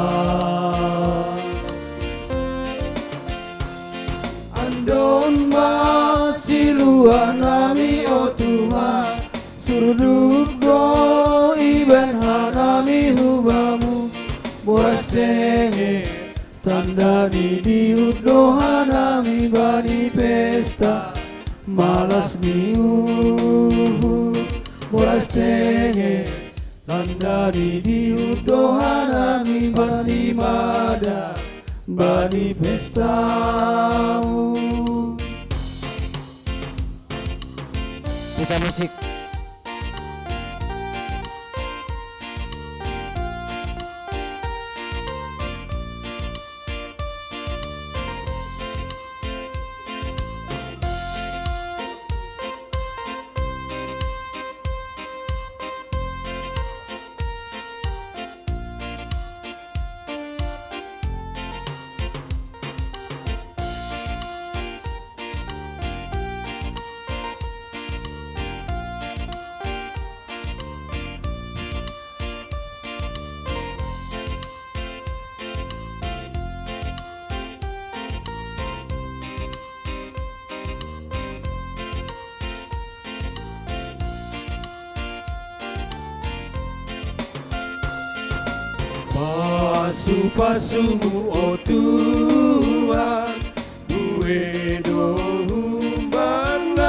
Andon ma siluan nami, o Tuhan, surduk do ibaen hanami hu Bamu, boras tenger, tanda ni dihut do hanami bani pesta malas ni uhur, boras tenger, tanda ni dihut do hanami marsimbada bani pesta-Mu. Putar musik. Pasu-pasu-Mu, o Tuhan, bue do humbannami.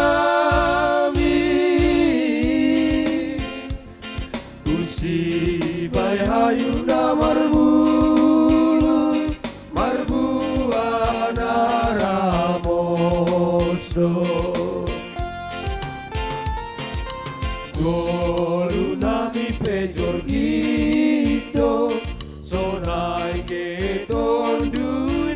Husibai hayu na marbulu, marbua na ramos do. Ngolunami pe jorgit do, sonai ke tondunami.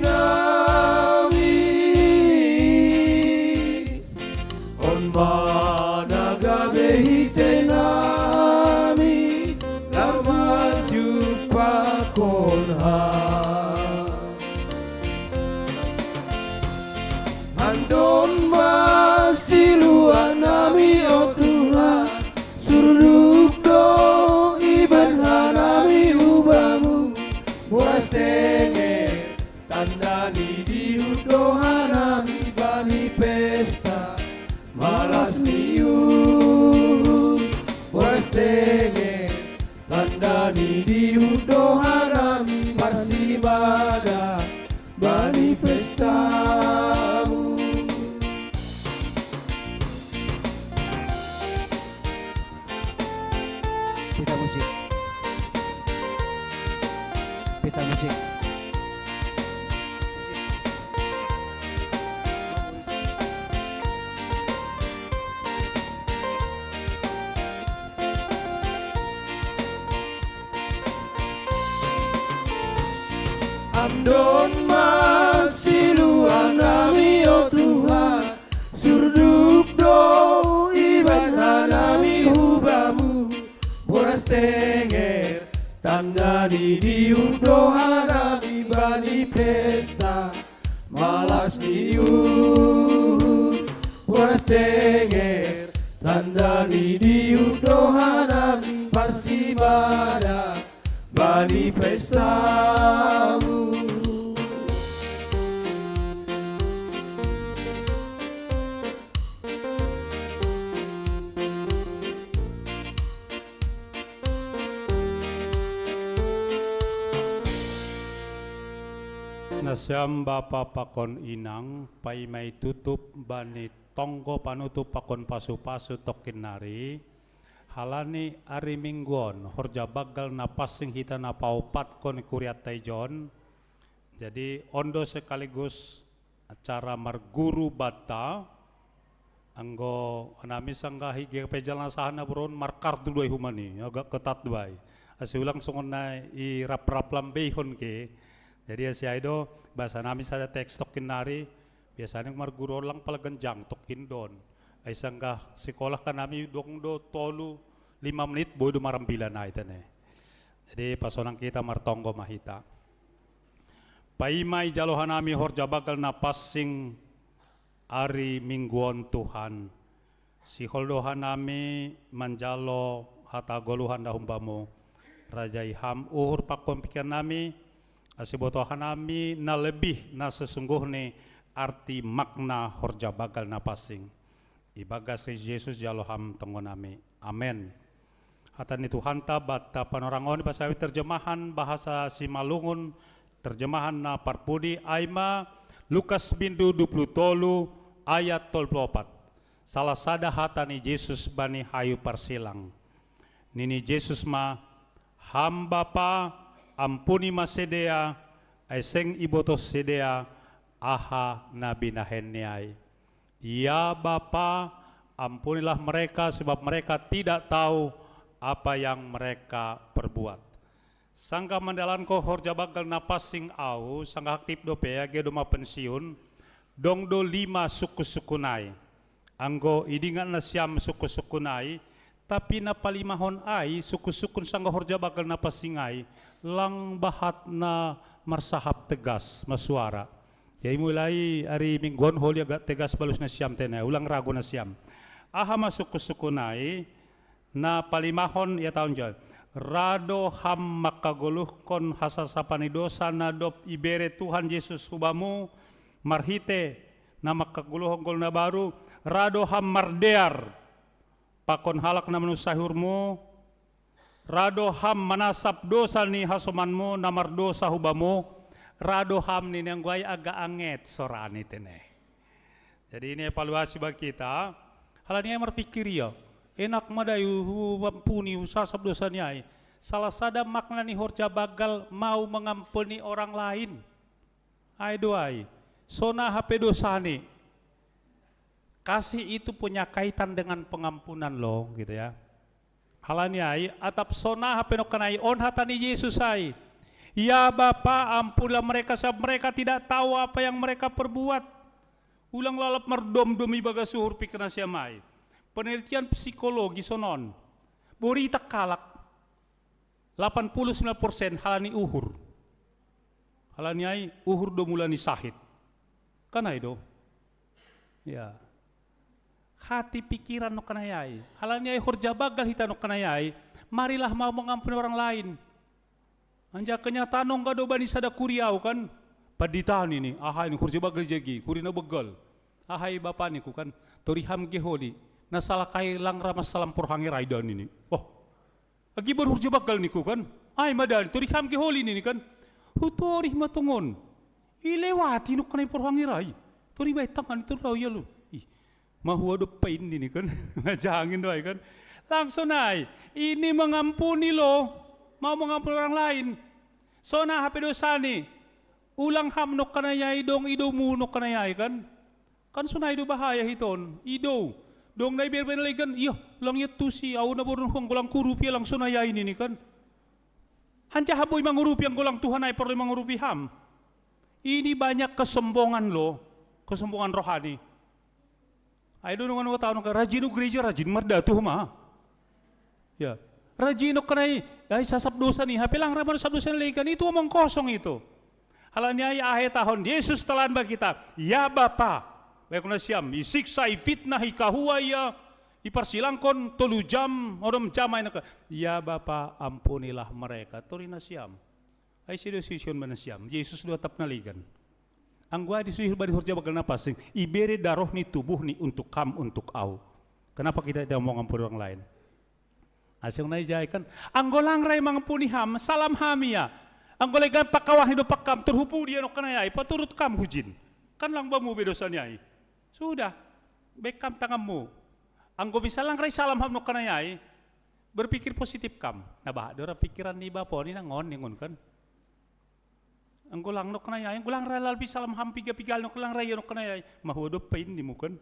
On ma na gabe hite nami, lao manjumpakon ha. Andon ma siluan nami, o Tuhan, surduk do ibaen hanami hu Bamu, boras tenger, tanda ni dihut do hanami bani pesta malas ni uhur, boras tenger, tanda ni dihut do hanami marsimbada bani pesta-Mu. Pita musik. Pita musik. Andon ma siluan nami, o Tuhan, surduk do ibaen hanami hu Bamu, boras tenger, tanda ni dihut do hanami bani pesta malas ni uhur, boras tenger, tanda ni dihut do hanami marsimbada bani pesta-Mu. Nasiam bapa pakon inang, paima i tutup bani tonggo panutup pakon pasu-pasu tokkin nari, halani ari Minggu on, horja banggal na pansing hita na paopatkon i kurianta ijon. Jadi, on do sekaligus acara marguru banta, anggo hanami sanggah i G K P Jalan Asahan na boru on markartu do ai humani, agak ketat do ai. Asi ulang songon na i rap-rap lambeihon ke. Jadi asi ai do, bahenami sada teks tokkin nari, biasana marguru on lang pala ganjang tokkin do on. Ai sanggah sikola hanami dung do tolu lima menit boi do marambilan ai tene. Jadi pasonang hita, martonggo ma hita. Paima ijalo hanami horja banggal na pansing ari mingguon Tuhan. Sihol do hanami manjalo hata goluhan da humbamu, rajai ham uhur pakon pikiran nami, asi boto hanami na lebih na sesungguhni arti makna horja bagal na pasing. Ibagas ri Jesus jalo ham tonggo nami. Amen. Hata ni Tuhanta banta panorang on, bahasa terjemahan bahasa Simalungun, terjemahan na parpudi, ai ma Lukas bindu dua puluh tolu ayat tolu puluh opat. Salah sada hata ni Jesus bani hayu parsilang. Nini Jesus ma, ham Bapa, ampuni ma sidea, ai seng iboto sidea aha na binahen ni ai. Ya Bapa, ampunilah mereka sebab mereka tidak tahu apa yang mereka perbuat. Sanggah mandalanko horja bagal na pasing au, sanggah aktif dope age doma pensiun, dong do lima sukun-sukun ai. Anggo idingat nasiam sukun-sukun ai, tapi na palimahon ai sukun-sukun sanggah horja bagal na pasing ai, lang bahat na marsahap tegas masuara. Jadi mulai ari mingguon holi agak tegas balus nasiam tene, ulang ragu nasiam. Aha ma sukun-sukun ai, na palimahon ia taon jal. Ra do ham mangkagoluhkon hasasapan ni dosa na dob ibere Tuhan Jesus hubamu, marhite na mangkagoluhon goluh na baru, ra do ham mardear pakon halak na manusa uhurmu, ra do ham manasap dosa ni hasomanmu na mardosa hubamu, ra do ham nini. Anggo ai agak anget sorani tene. Jadi ini evaluasi bagi kita. Halani ai marpikir ia, enak ma dai hu-, huampuni, husasap dosa ni ai. Salah sada makna ni horja bagal mau mengampuni orang lain. Ai do ai. Songon aha pe dosani, kasih itu punya kaitan dengan pengampunan lo, gitu ya. Halani ai, atap songon aha pe nongkan ai, on hata ni Jesus ai. Ya Bapa, ampunilah mereka sebab mereka tidak tahu apa yang mereka perbuat. Ulang lalap mardomdom ibagas uhur pikiran nasiam ai. Penelitian psikologi sonon. Borita halak lapan puluh sembilan persen halani uhur. Halani ai uhur do mula ni sahit. Kan ai do. Ya. Hati pikiran nongkan ai ai. Halani ai horja bagal hita nongkan ai ai. Marilah mau mengampuni orang lain. Anjaha kenyataan nongga do bani sada kuria au kan. Pandita nini, aha ini horja bagal jagi, kuria na begal. Aha i Bapa niku kan, tori ham ge holi. Na salah ai lang ra masalam porhangera i da nini. Oh. Agi baru horja bagal niku kan. Ai ma da, tori ham ge holi nini kan. Hutori ma tongon. Ilewati nongkan ai porhangera i. Tori baen tangan i tor lao ia lo. Ih, mahua do pain nini kan. Majangin do ai kan. Langsung ai. Ini mengampuni lo. Mau mengampuni orang lain. Songon aha pe dosani. Ulang ham nongkan ai ai dong idomu nongkan ai ai kan. Kan sonai do bahaya hiton, idou. Dong na iberben legan, ia, lang ia tusi, au na boru hanggo lang kurupi, lang sonai ai nini kan. Anjaha boi mangurupi anggo lang Tuhan ai porlu mangurupi ham. Ini banyak kesombongan lo, kesombongan rohani. Ai do nunga-nunga taon angka rajin u gereja, rajin mardatu ma. Ya. Rajin nongkan ai, ai sasap dosa ni, hape lang ra manasap dosa ni legan, itu omong kosong itu. Halani ai aha ihatahon Jesus telan bagi hita, ya Bapa, baen nasiam, isiksa, ifitnah, ikahua ia, iparsilangkon tolu jam, onom jam ai nangka, ya Bapa, ampunilah mereka, tori nasiam. Ai sedo sision ma nasiam, Jesus do atap na legan. Anggo ai disuhi bani horja bagal na pasing, ibere daroh ni tubuh ni untuk ham, untuk au. Kenapa kita tidak mau ngampuni orang lain? Asing na ijai kan, anggo lang ra i mangampuni ham, salam ham ia. Anggo legan pakawah ni dompak ham, tor hupudi ia nongkan ai ai, paturut kam hujin. Kan lang bamu be dosa ni ai. Sudah, baen kam tanganmu. Anggo bisa lang ra i salam ham nongkan ai ai, berpikir positif kam. Na bahat do ra pikiran ni bapa on i nangon ningon kan. Anggo lang nongkan ai ai, anggo lang ra lalpi salam ham piga-piga nongkan lang ra ia nongkan ai ai. Mahua do pain nimu kan.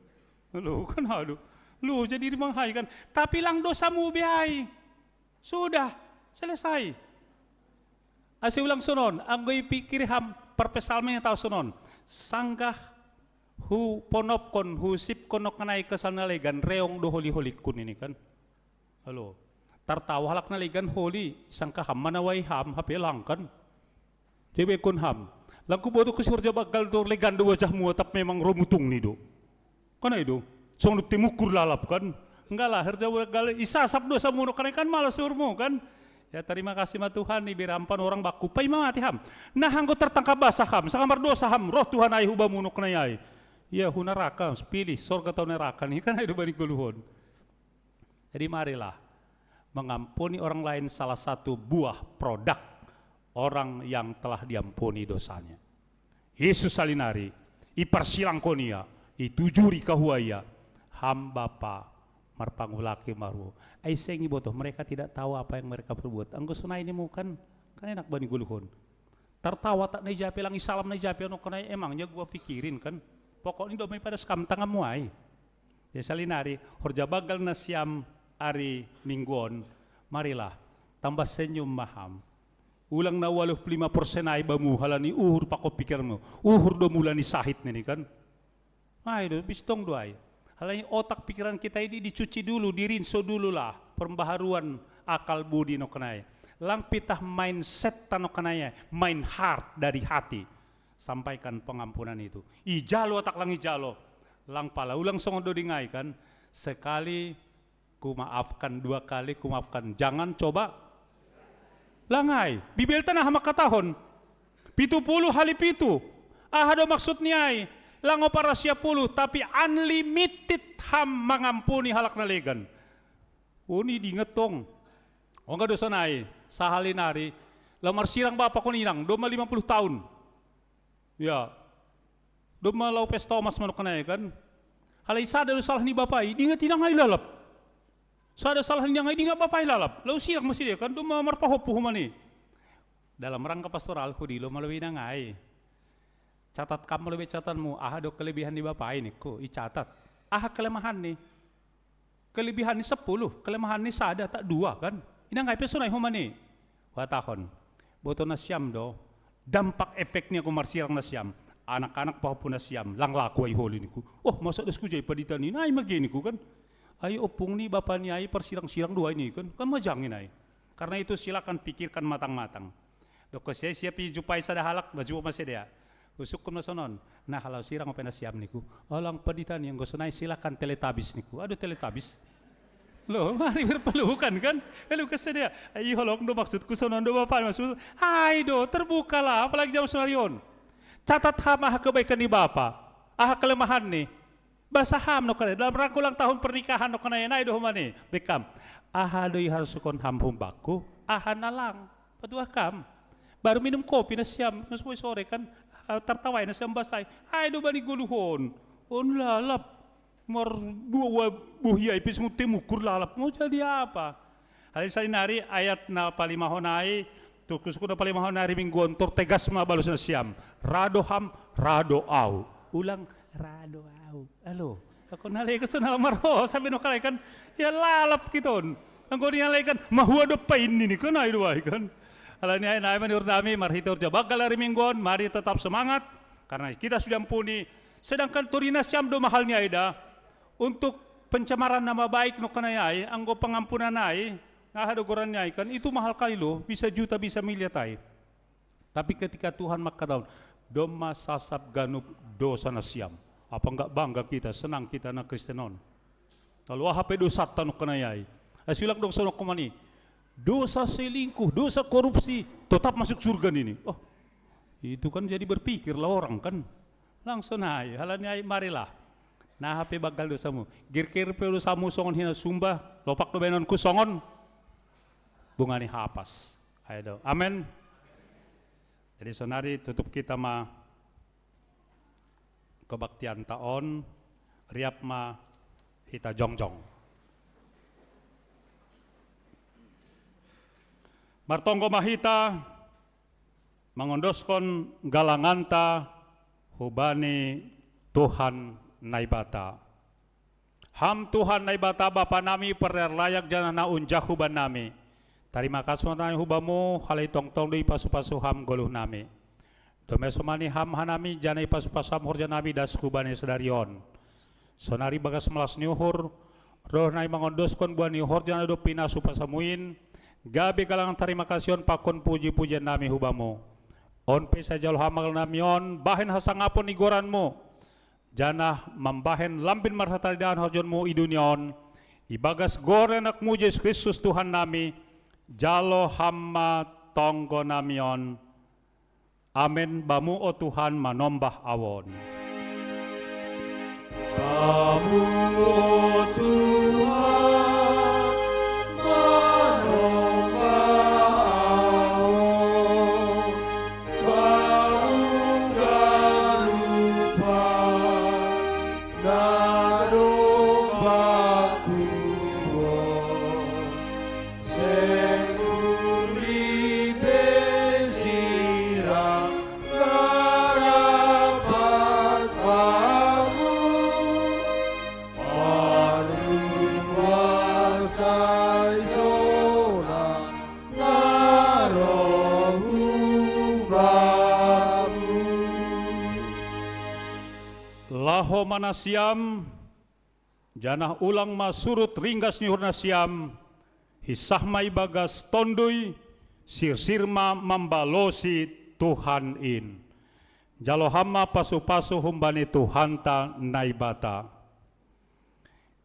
Lo kan aduh. Lo jadi rimang hai kan. Tapi lang dosamu be ai. Sudah, selesai. Ase ulang sonon, anggo ipikiri ham parpesalmen tahu sonon. Sanggah huponopkon, husipkon nongkan ai kesal na legan, reong do holi-holingku nini kan. Halo. Tartawa halak na legan holi, sangka ham manawai ham, hape lang kan. Jebekon ham. Lang kuboto ke si horja bagal do legan do wajahmu atap memang ro mutung ni do. Kan ai do, songon timukur lalap kan. Nggak lah, herja udah gale, isasap dosa muno kan, kan malas urmu kan. Ya terima kasih ma Tuhan ni, berampan orang baku pai mamati ham. Nah anggo tertangkap basah ham, sangat mardosa ham, roh Tuhan ai hubamu noknai ai. Ya hu naraka, pilih sorga tau naraka ni kan, ai do bani goluhon. Jadi marilah, mengampuni orang lain salah satu buah produk orang yang telah diampuni dosanya. Yesus salinari, iparsilangkon ia, itujuri kahua ia, ham Bapa marpangulaki maru. Ai seng ibotoh, mereka tidak tahu apa yang mereka perbuat. Anggo sonai nimu kan, kan enak bani goluhon. Tartawa tak nai jape, langi salam nai jape, ono kenai emangnya gua pikirin kan. Pokoknya domai pada skam tanganmu ai. Ya salinari, horja bagal nasiam ari mingguon, marilah, tambah senyum maham. Ulang na waluh puluh lima persen ai bamu halani uhur pakon pikiranmu. Uhur do mula ni sahit nini kan. Ai do, bistong do ai. Halani otak pikiran kita ini dicuci dulu, dirinso dulu lah. Pembaharuan akal budi noknai. Lang pitah mindset ta noknai, main heart dari hati. Sampaikan pengampunan itu. Ijalo otak lang ijalo. Lang pala ulang songon doding ai kan. Sekali kumaafkan, dua kali kumaafkan. Jangan coba langai. Bibelta na hamakatahon. Pitu puluh hali pitu. Aha do maksud ni ai? Lango para sia puluh, tapi unlimited ham mangampuni halak na legan. Oni dinget tong. Ongga dosa nai, sahali nari. Lau marsirang bapa kon inang, doma lima puluh tahun. Ya. Doma lau pesta omas manok nai kan. Halai sada do salah ni bapai, dinget inang ai lalap. Sada salah ni inang ai dinget bapai lalap. Lau sirang masih dia kan, doma marpahompu humani. Dalam rangka pastoral, hudilo malobei inang ai. Catat kam malobei catatanmu, aha do kelebihan ni bapai ningku, icatat. Aha kelemahan ni? Kelebihan ni sepuluh, kelemahan ni sada tak dua kan. Inang ai pe sonai humani. Watahon. Boto nasiam do. Dampak efek ni anggo marsirang nasiam. Anak-anak pahompu nasiam. Lang laku ai holi niku. Oh masa dos kujai padita ni. Nai mage niku kan. Ai opung ni bapa ni ai parsirang-sirang dua ini kan. Kan majangin ai. Karena itu silakan pikirkan matang-matang. Dokon sia siap ijupai sada halak, majuo ma sidea. Husungkun ma sonon. Nah, halau sirang ope nasiam niku. Alang pandita ni anggo sonai silakan teletabis niku. Aduh teletabis. Loh, mari berpelukan kan? Pelukan sidea. Ai holong do maksudku sonon do bapak maksud. Ai do, terbukalah apalagi jam sonarion. Catat ham aha kebaikan ni bapa. Aha kelemahan ni. Basaham nokana dalam rangka ulang tahun pernikahan nokana nai do humani. Bekam. Aha do iharusukon ham humbaku? Aha nalang. Paduahkam. Baru minum kopi nasiam, nusboi sore kan, ah, tartawai nasiam basai. Ai do bani goluhon. On lalap. Mar buah buah iya ipis nguti mukur lalap. Mau jadi apa? Hari salinari ayat na palimahon ai, tukusku na palimahon ari mingguon tor tegas ma balos nasiam. Rado ham, rado au. Ulang rado au. Alo. Aku nalai ke sana lamar ho sampai no kalai kan. Ya lalap kiton. Anggo ni alai kan mahua do pain ini kan ai do ai kan. Alani ai nai manurut nami marhite horja bagal ari mingguon, mari tetap semangat karena kita sudah ampuni. Sedangkan torina siam do mahal ni ai da untuk pencemaran nama baik no kanai ai, anggo pengampunan ai, aha do goran ni ai kan itu mahal kali lo, bisa juta bisa miliar ai. Tapi ketika Tuhan mangkatahon, domma sasap ganup dosa nasiam. Apa nggak bangga kita, senang kita na Kristen on. Lalu aha pe dosanta nongkanai ai. Ai sulak dong sonok komani. Dosa selingkuh, dosa korupsi, tetap masuk surga ini. Oh, itu kan jadi berpikirlah orang kan. Langsung ai, halani ai marilah. Nah, hape bagal dosamu. Girkir pe dosamu songon hina sumba, lopak do baenonku songon bunga ni hapas. Ayo do. Amen. Jadi sonari tutup kita ma kebaktian ta on, riap ma hita jongjong. Martonggo ma hita mangondoskon galanganta hubani Tuhan Naibata. Ham Tuhan Naibata Bapa nami pardear layak janah na unjah huban nami. Tarima kasih nami hubamu, halai tongtong do ipasu-pasu ham goluh nami. Dome somani ham hanami janah ipasu-pasu ham horja nami das hubani sadari on. Sonari bagas malas ni uhur, roh nami mangondoskon buah ni horja na dob pinasu pasamuin, gabe galang tarima kasih on pakon puji-pujian nami hubamu. On pe sai jalo ham magal nami on, bahen hasangapon ni goranmu. janah mambahen lambin marhataridahan horjonmu i dunia on, ibagas goar ni anakmu Jesus Kristus Tuhan nami, jalo ham ma tonggo nami on. Amen. Bamu o Tuhan manombah ahu on. Bamu o Tuhan manombah ahu on, Bamu ganup na dompaku on, seng uli pe sirang na dapat Bamu, parluas ai sonang na roh hu Bamu. Laho ma nasiam, janah ulang ma surut ringgas ni uhur nasiam, hinsah ma ibagas Tonduy, sirsir ma mambalosi Tuhan in. Jalo ham ma pasu-pasu humbani Tuhanta Naibata.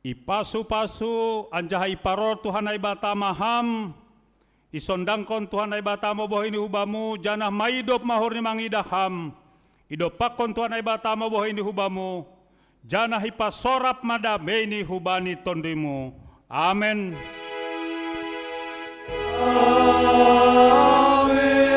Ipasu-pasu anjaha iparor Tuhan Naibata ma ham, isondangkon Tuhan Naibata ma bohi ni hu bamu, janah maidop ma uhur ni mangidah ham. Idompakkon Tuhan Naibata ma bohi ni hu bamu, janah ipasorap ma damei ni hubani tonduymu. Amen. Amen. Amen.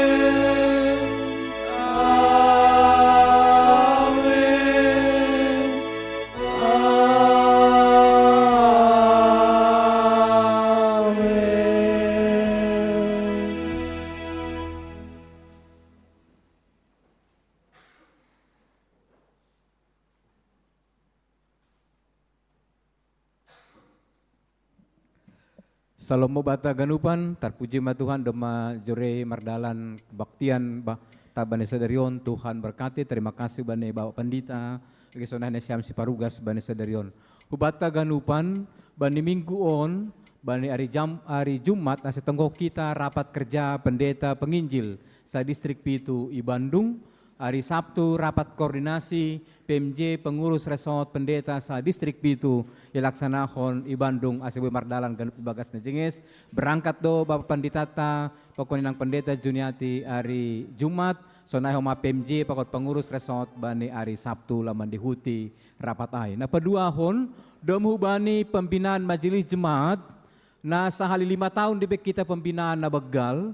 Amen. Salom Bapa haganupan, tarpuji ma Tuhan domma jore mardalan kebaktian ba-, ta bani sadari on. Tuhan berkati, terima kasih bani Bapak Pandita, age sonai nasiam siparugas bani sadari on. Hubanta haganupan, bani minggu on, bani ari jam-, ari Jumat, ase tonggohon hita rapat kerja pendeta penginjil sa distrik pitu i Bandung, ari Sabtu rapat koordinasi P M J pengurus resort pendeta sa distrik pitu ilaksanahon i Bandung ase boi mardalan ganup ibagas na jenges. Berangkat do Bapak Panditata, pakon inang pendeta Juniati ari Jumat, sonai homa P M J pakon pengurus resort bani ari Sabtu la mandihuti rapat ai. Na paduahon, dom hubani pembinaan majelis jemaat, na sahali lima tahun dibahen hita pembinaan na banggal,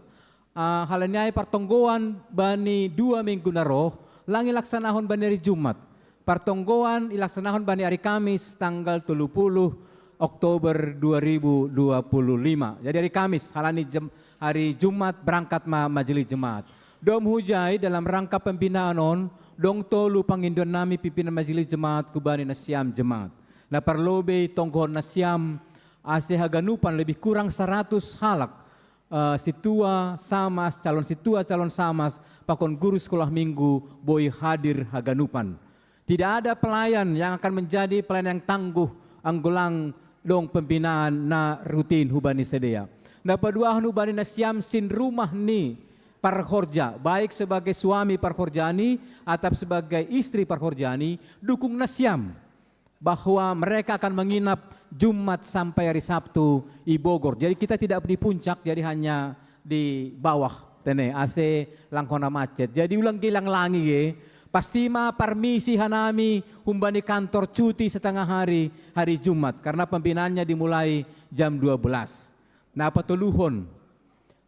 ah, halani ai partonggoan bani dua minggu na roh, lang ilaksanahon bani ari Jumat. Partonggoan ilaksanahon bani ari Kamis tanggal tolu puluh Oktober dua ribu dua puluh lima. Jadi ari Kamis, halani jem-, ari Jumat berangkat ma majelis jemaat. Dom hujai dalam rangka pembinaan on, dong tolu pangindoan nami pimpinan majelis jemaat hubani nasiam jemaat. Na parlobei tonggohon nasiam ase haganupan lebih kurang saratus halak, eh, sintua samas, calon sintua, calon samas, pakon guru sekolah minggu boi hadir haganupan. Tidak ada pelayan yang akan menjadi pelayan yang tangguh anggo lang dong pembinaan na rutin hubani sidea. Na paduahon hubani nasiam sinrumah ni parhorja, baik sebagai suami parhorjani atap sebagai istri parhorjani, dukung nasiam bahwa mereka akan menginap Jumat sampai hari Sabtu i Bogor. Jadi kita tidak di puncak, jadi hanya di bawah, tene, ase lang hona macet. Jadi ulang gilang langi ge, pasti ma parmisi hanami humbani kantor cuti setengah hari, hari Jumat, karena pembinaannya dimulai jam dua belas. Na patoluhon,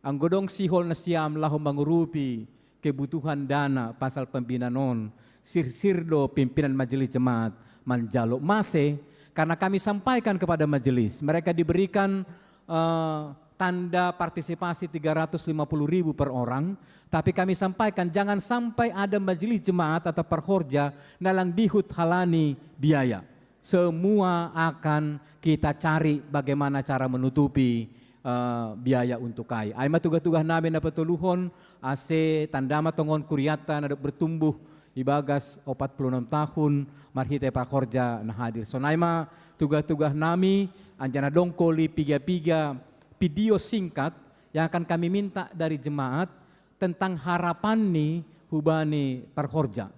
anggo dong sihol nasiam laho mangurupi kebutuhan dana pasal pembinaan on, sirsir do pimpinan majelis jemaat manjalo. Mase, karena kami sampaikan kepada majelis, mereka diberikan, eh, tanda partisipasi tiga ratus lima puluh ribu per orang, tapi kami sampaikan jangan sampai ada majelis jemaat atau parhorja na lang dihut halani biaya. Semua akan kita cari bagaimana cara menutupi, eh, biaya untuk ai. Ai ma tugah-tugah nami na patoluhon, ase tanda ma tongon kuriatta na dob bertumbuh ibagas opat puluh enam tahun marhite parhorja na hadir. Sonai ma tugah-tugah nami, anjaha na dong koli piga-piga video singkat yang akan kami minta dari jemaat tentang harapanni hubani parhorja.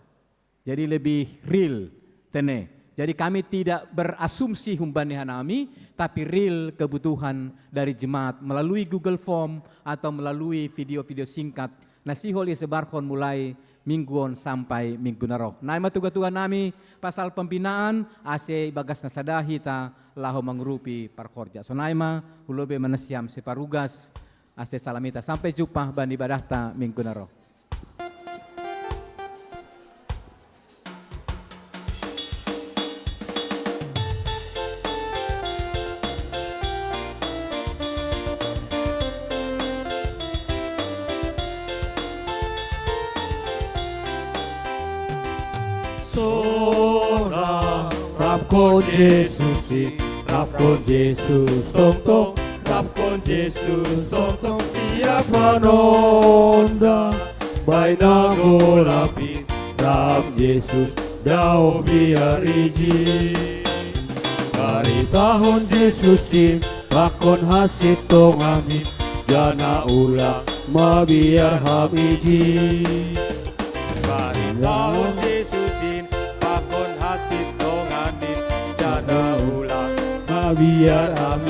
Jadi lebih real. Tene. Jadi kami tidak berasumsi humbani hanami, tapi real kebutuhan dari jemaat melalui Google Form atau melalui video-video singkat. Na sihol isebarhon mulai minggu on sampai minggu na ro. Naima tuga-tuga nami pasal pembinaan ase ibagas na sada hita laho mangurupi parhorja. So naima hulobe manasiam separugas ase salamita sampai jumpa bani ibadahta minggu na ro. Sona, rapkon Jesusin, rapkon Jesus tongtong, rapkon Jesus tongtong. Tiap manonda baina golapin, rap Jesus dao biar iji. Baritahon Jesusin, pakon hasintonganin, jana ulang mabiar ham iji. Baritahon Jesusin, pakon hasintonganin, jana ulang mabiar ham